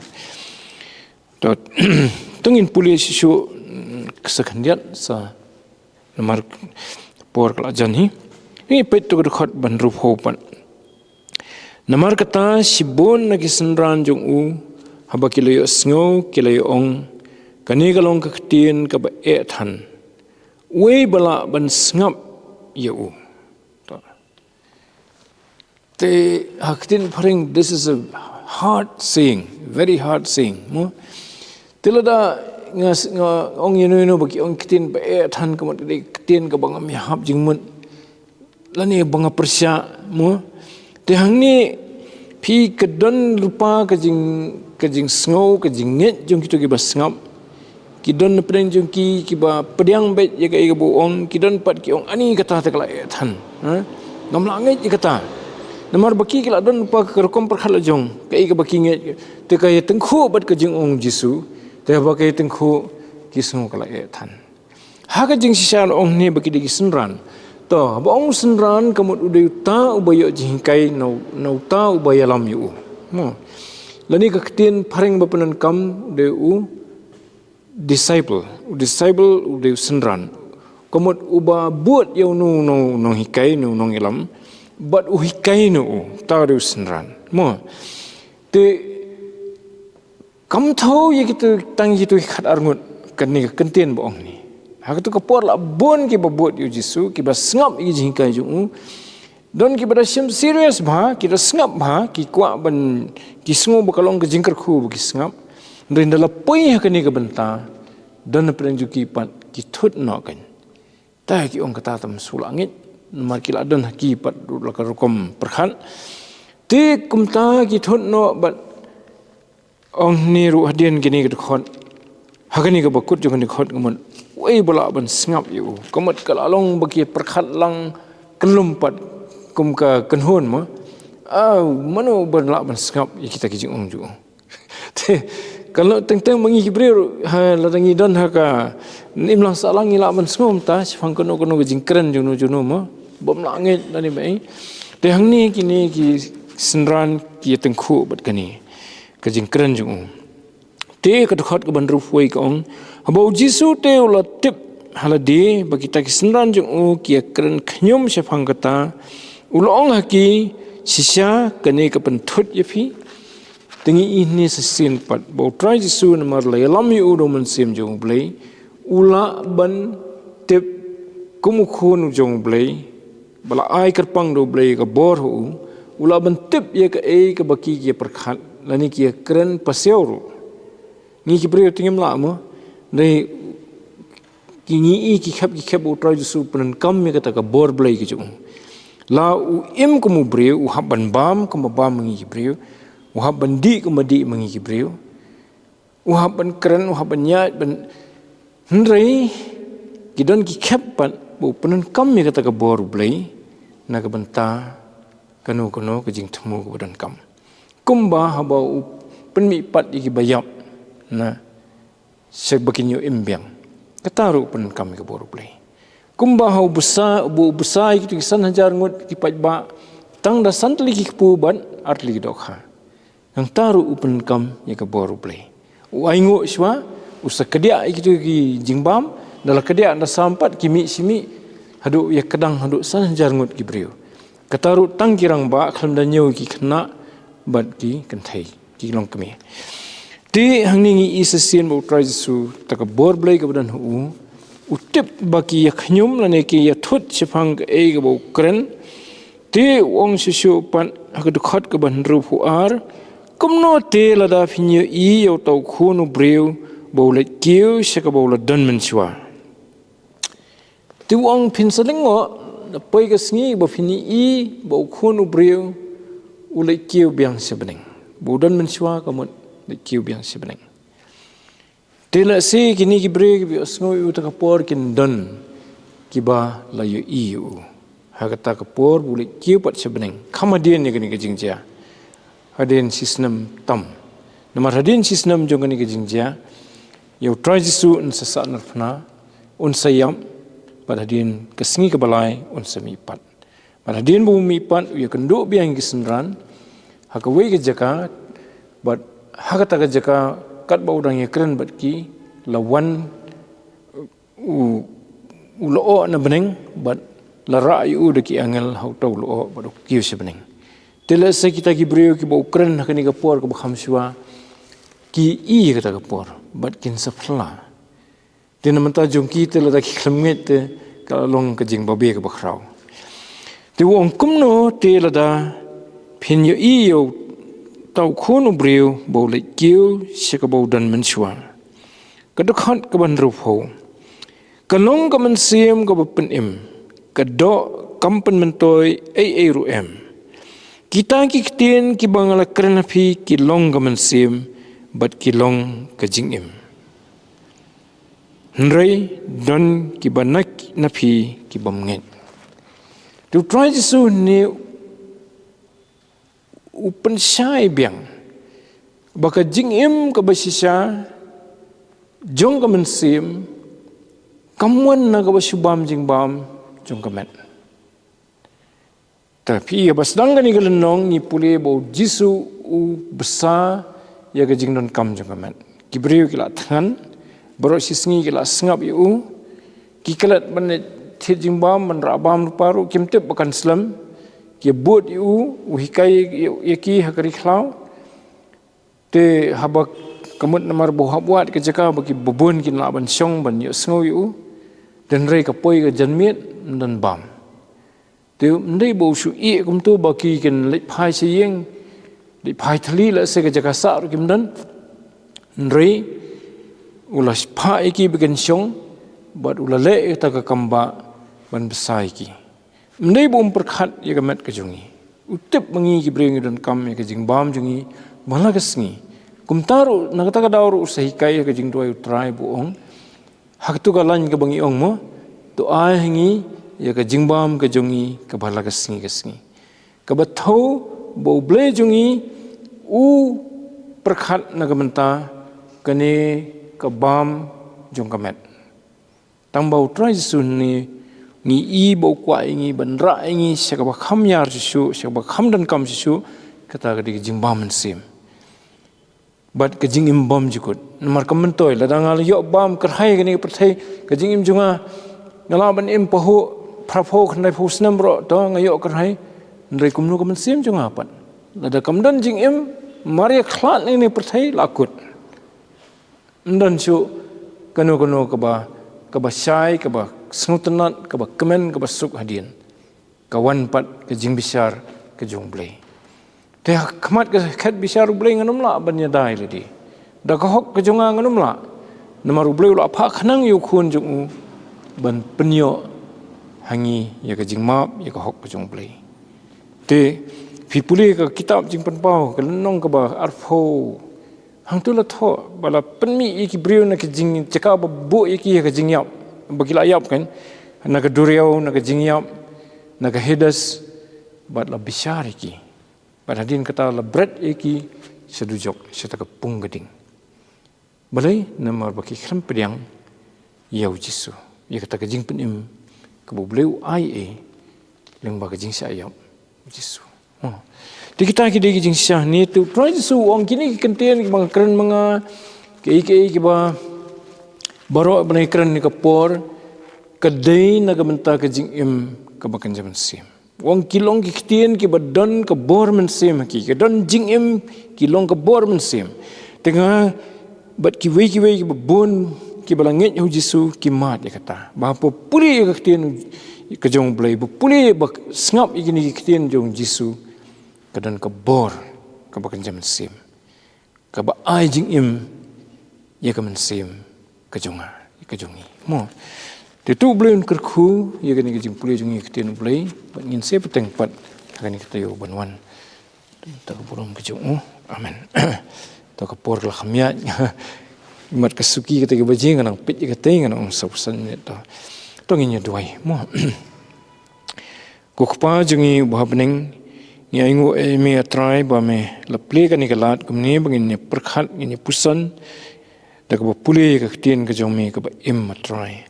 To, to ngin pule shuh shuh, mm, sa khyndiat sa namar por ka la jan hi. Ngi peit to ka dkhot ba hynriewphew pat. Namar kata shibun na ki synran jong u haba ki la ïohsngew ki la ïa-ong, kane ka long ka ktien kaba eh than. Uei ba lah ban sngap ïa u? To. Te ha ktien phareng, this is a hard saying, very hard saying, mo. Te lada nga, nga ong ïano ïano ba ki ong ktien ba eh than ka mut ka dei ktien kaba ngam ïahap jingmut lane ba nga pyrshah, mo. Te hangne phi, ka don lypa ka jing, ka jingsngew, ka jingngeit jong kito kiba sngap. Ki don na pdeng jong ki kiba pdiang beit ïa kaei kaba u ong, ki don pat ki ong ani kata te ka la eh than. Ha? Ngam lah ngeit ïa kata. Namar ba ki ki la don lypa ka rukom pyrkhat la jong, kaei kaba ki ngeit, te ka ïatyngkhuh bad ka jingong Jisu, te haba ka ïatyngkhuh ki sngew ka la eh than. Ha ka jingshisha la ong hangne ba ki dei ki synran. To, haba ong synran ka mut u dei uta uba ïoh jinghikai na, na uta uba ïalam ïa u. Mo. Lane ka ktien phareng ba pyndonkam u dei u disciple. U disciple u dei u synran. Ka mut uba bud ïa uno uno u nonghikai, uno u nongïalam. Bad u hikai ïa u, uta u dei u synran. Mo. Te kam thaw ïa kito, tang kito ki khatar ngut. Kane ka kyntien ba ong ni. Ha katu ka por la bun kiba bud ïa u Jisu, kiba sngap ïa ki jinghikai jong u. Don kiba da shim serious bha, ki da sngap bha, ki kwah ban, ki sngew ba ka long ka jingkyrkhu ba ki sngap. Hynrei ynda la poi ha kane ka bynta, don na pdeng jong ki pat ki thut noh kan. Te ki ong kata tam shu lah ngeit, namar ki la don ha ki pat la ka rukom pyrkhat. Te kumta ki thut noh bad ong ni ruh hadien kane ka dkhot. Ha kane kaba kut jong kane ka dkhot ka mut, wei ba lah ban sngap ïa u. Ka mut ka la long ba ki pyrkhat lang kyllum pat kum ka kynhun mo. Aw, mano ba lah ban sngap ïa kita ki jingong jong u. Te, ka long teng teng ba ngi ki briew ruh, ha, lada ngi don ha ka imlang sahlang ngi lah ban sngew mynta shaphang kano kano ka jingkren jong no jong no mo. Bym lah ngeit lane ba ei. Te hangne kine ki synran ki ïatyngkhuh bad kane ka jingkren jong u. Te ka dkhot kaba hynriewphew ka ong, haba u Jisu te u la tip ha lade ba kita ki synran jong u ki ïakren khñium shaphang kata, u la ong ha ki, shisha kane ka pynthut ïa phi. Te ngi i hangne shisien pat ba u Trai Jisu namar la ïalam ïa u da u Mynsiem jong u Blei, u lah ban tip kum u khun u jong u Blei, ba la ai kyrpang da u Blei ka bor ha u, u lah ban tip ïa kaei kaba ki ki ïa pyrkhat lane ki ïa kren pasiaw ruh. Ngi ki briew te ngim lah mo, dei ki ngi i ki khep ki khep ba u Trai Jisu u pyndonkam ïa kata ka bor Blei ka jong u. La u im kum u briew, u hap ban bam kum ba bam ma ngi ki briew, u hap ban dih kum ba dih ma ngi ki briew. U hap ban kren, u hap ban ïaid ban, hynrei ki don ki khep pat ba u pyndonkam ïa kata ka bor u Blei na ka bynta kano kano ka jingthmu kaba donkam. Kumba haba u pynmihpat ïa kiba ïap na sha ba kin ïoh im biang. Kata ruh u pyndonkam ïa ka bor u Blei. Kumba ha u bsa, ba u bsa ïa kito ki san hajar ngut ki paidbah, tang da san tylli ki kpu bad ar tylli ki dohkha. Nangta ruh u pyndonkam ïa ka bor u Blei. U ainguh shuwa, u sa kdiah ïa kito ki jingbam, da la kdiah da sam pat ki mih shi mih, haduh ïa kdang haduh san hajar ngut ki briew. Kata ruh tang ki rangbah khlem da ñiew ki khynnah bad ki kynthei, ki longkmie. Te hangne ngi i shisien ba u Trai Jisu, ta ka bor Blei kaba don ha u, u tip ba ki ïa khñium lane ki ïa thut shaphang kaei kaba u kren. Te u ong shuh shuh pat ha ka dkhot kaba hynriewphew ar, kumno te lada phin ïohi ïa uta u khun u briew ba u leit kiew sha kaba u la don mynshuwa. Te u ong phin sa lyngngoh, da poi ka sngi ba phin ïohi ba u khun u briew u leit kiew biang sha bneng. Ba u don mynshuwa ka mut leit kiew biang sha bneng. Te lehse kine ki briew kiba ïohsngew ïa uta ka por kin don kiba la ïohi ïa u ha kata ka por ba u leit kiew pat sha bneng. Kham hadien ïa kane ka jingjia. Hadien shi snem tam. Namar hadien shi snem jong kane ka jingjia, ïa u Trai Jisu un sa sahnarphna, un sa ïap, bad hadien ka sngi kaba lai un sa mihpat. Bad hadien ba u mihpat u ïakynduh biang ïa ki synran ha kawei ka jaka, bad ha kata ka jaka katba u dang ïakren bad ki, la wan u, u lyoh na bneng, bad la rah ïa u da ki angel ha uta u lyoh, bad u kiew sha bneng. Te lehse kita ki briew kiba u kren ha kane ka por kaba kham shuwa, ki i ïa kata ka por bad kin sa phylla. Te na bynta jong ki te lada ki khlem ngeit te ka la long ka jingbabe kaba khraw. Te u ong kumno te lada phin ïohi ïa uta u khun u briew ba u leit kiew sha kaba u don mynshuwa. Ka dkhot kaba hynriewphew. Ka long ka mynsiem kaba pynim, ka doh kam pynmyntoi ei ei ruh em. Kita ki ktien kiba nga la kren ha phi ki long ka mynsiem, bad ki long ka jingim. Hynrei don kiba na, na phi kibym ngeit. Te u Trai Jisu ne u pynshai biang ba ka jingim kaba shisha jong ka mynsiem kam wan na kaba shu bam jingbam jong ka met. Te phi ïa ba sdang kane ka lynnong ngi pule ba u Jisu u bsa ïa ka jingdonkam jong ka met. Ki briew ki la thngan, baroh shi sngi ki la sngap ïa u, ki klet ban leit thied jingbam, ban rah bam rupa ruh kim tip ba kan slem, ki bud ïa u, u hikai ïa, ïa ki ha ka ri khlaw. Te haba Ka mut namar ba u hap wad ka jaka ba ki babun kin lah ban shong ban ïohsngew ïa u. Hynrei ka poi ka janmiet, ym don bam. Te ym dei ba u shu ïeh kumto ba ki kin leit phai sha ïing, leit phai thylli, lehse ka jaka sah ruh kim don. Hynrei u la phah ïa ki ba kin shong, bad u la leh ïa kata ka kam ba ban bsa ïa ki. Ym dei ba um pyrkhat ïa ka met ka jong ngi. U tip ba ngi ki briew ngi donkam ïa ka jingbam jong ngi ba la ka sngi. Kumta ruh, na kata ka daw ruh u sa hikai ïa ka jingduwai u Trai ba u ong, ha katu ka lain kaba ngi ong mo, to ai ha ngi ïa ka jingbam ka jong ngi kaba la ka sngi ka sngi. Kaba thew ba U Blei jong ngi u pyrkhat na ka bynta kane ka bam jong ka met. Tang ba U Trai Jisu ne ngi i ba u kwah ïa ngi ban rah ïa ngi sha kaba kham ïar shuh shuh, sha kaba kham donkam shuh shuh, kata ka dei ka jingbam mynsiem. Bad ka jingim bymjukut. Namar ka myntoi, lada nga la ïoh bam kyrhai kane ka pyrthei, ka jingim jong nga, nga lah ban im pahuh, phraphew, khyndaiphew snem ruh, to nga ïoh kyrhai. Hynrei kumno ka mynsiem jong nga pat. Lada kam don jingim, mar ïa khlad na kane ka pyrthei, la kut. Ym don shuh kano kano kaba, kaba shai, kaba sngewtynnat, kaba kmen, kaba suk hadien. Ka wan pat ka jingbishar ka jong U Blei. Te ha khmat ka khet bishar U Blei ngan ym lah ban ïada ïa lade. Da ka hok ka jong nga ngan ym lah. Namar U Blei u la phah khnang ïa u khun jong u ban pynïoh ha ngi ïa ka jingmap, ïa ka hok ka jong U Blei. Te phi pule ka kitab Jingpynpaw, ka lynnong kaba arphew. Hangto la thoh ba la pynmih ïa ki briew na ka jing, jaka ba buh ïa ki ha ka jingïap, ba ki la ïap kan, na ka duriaw, na ka jingïap, na ka Hades, bad la bishar ïa ki. Bad hadien kata la bret ïa ki sha dujok, sha ta ka pung ka ding. Balei? Namar ba ki khlem pdiang ïa U Jisu, ïa kata ka jingpynim kaba U Blei u ai, eh, lyngba ka jingshah ïap U Jisu. Oh. Te kita ki dei ki jingshah ne, te U Trai Jisu u ong kine ki kyntien kiba nga kren ma nga, kiei kiei kiba baroh ba nga kren ne ka por, ka dei na ka bynta ka jingim kaba kynja mynsiem. U ong ki long ki ktien kiba don ka bor mynsiem ha ki, ka don jingim, ki long ka bor mynsiem. Te nga bad kiwei kiwei kiba bun kiba la ngeit ha U Jisu ki mad ïa kata. Ba haba pule ïa ka ktien ka jong U Blei, ba pule ba sngap ïa kine ki ktien jong U Jisu, ka don ka bor kaba kynja mynsiem, kaba ai jingim ïa ka mynsiem ka jong nga, ïa ka jong ngi. Mo. Te to U Blei un kyrkhu ïa kane ka jingpule jong ngi ïa ka ktien U Blei, bad ngin sa ïa bteng pat ha kane ka taïew ban wan. Ta ka burom ka jong u. Amen. To ka por ka la kham ïaid. Mat ka suki kata ka baje, nga nang peit ïa katei, nga nang ong sa phew san minit to. To ngin ïa duwai. Mo. Ko Kpa jong ngi uba ha bneng, ngi ainguh ïa me, A Trai, ba me la plie kane ka lad kumne ba ngin ïa pyrkhat, ngin ïa puson da kaba pule ïa ka ktien ka jong me kaba im, A Trai.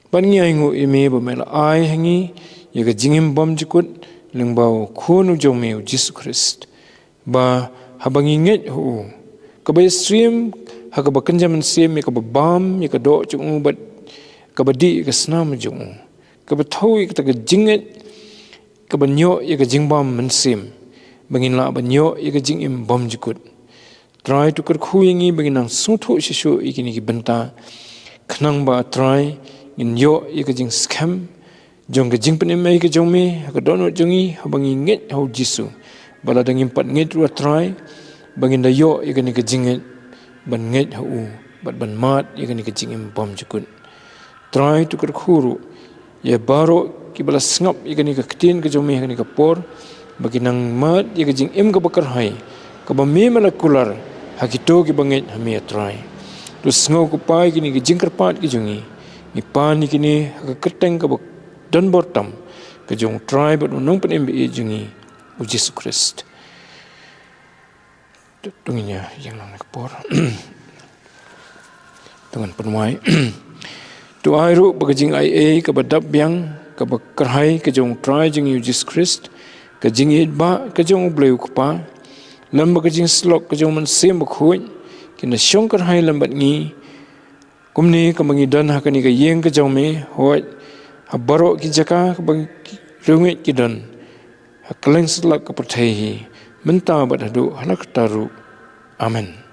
Bad ngi ainguh ïa me ba me la ai ha ngi ïa ka jingim bymjukut lyngba u Khun u jong me, U Jisu Khrist. Ba haba ngi ngeit ha u, kaba ïasyriem ha kaba kynja mynsiem ïa kaba bam ïa ka doh jong u bad kaba dih ïa ka snam jong u, kaba thew ïa kata ka jingngeit, kaba ïoh ïa ka jingbam mynsiem, ba ngin lah ban ïoh ïa ka jingim bymjukut. Trai, to kyrkhu ïa ngi ba ngin nang sngewthuh shuh shuh ïa kine ki bynta, khnang ba, Trai, ngin ïoh ïa ka jingskhem jong ka jingpynim ei ka jong me ha ka dohnud jong ngi haba ngi ngeit ha U Jisu. Ba lada ngim pat ngeit ruh, A Trai, ba ngin da ïoh ïa kane ka jingngeit ban ngeit ha u bad ban mad ïa kane ka jingim bymjukut. Trai, to kyrkhu ruh ïa baroh kiba la sngap ïa kane ka ktien ka jong me ha kane ka por, ba kin nang mad ïa ka jingim kaba kyrhai, kaba me me la kular ha kito kiba ngeit ha me, A Trai. To sngew, ko Kpa, ïa kine ki jingkyrpad ki jong ngi. Ngi pan ïa kine ha ka kyrteng kaba don bor tam ka jong U Trai bad U Nongpynim ba ïeit jong ngi, U Jisu Khrist. To ngin ïa ïeng lang na ka por. To ngan pynwai. To ai ruh ba ka jingaiei kaba dap biang, kaba kyrhai ka jong U Trai jong ngi U Jisu Khrist, ka jingïeidbah ka jong U Blei U Kpa, lem bad ka jingsyllok ka jong U Mynsiem Bakhuid, kin da shong kyrhai lem bad ngi, kumne kumba ngi don ha kane ka ïing ka jong me, hooid, ha baroh ki jaka kaba ki riewngeit ki don, ha kylleng satlak ka pyrthei hi, mynta bad haduh hala karta ruh. Amen.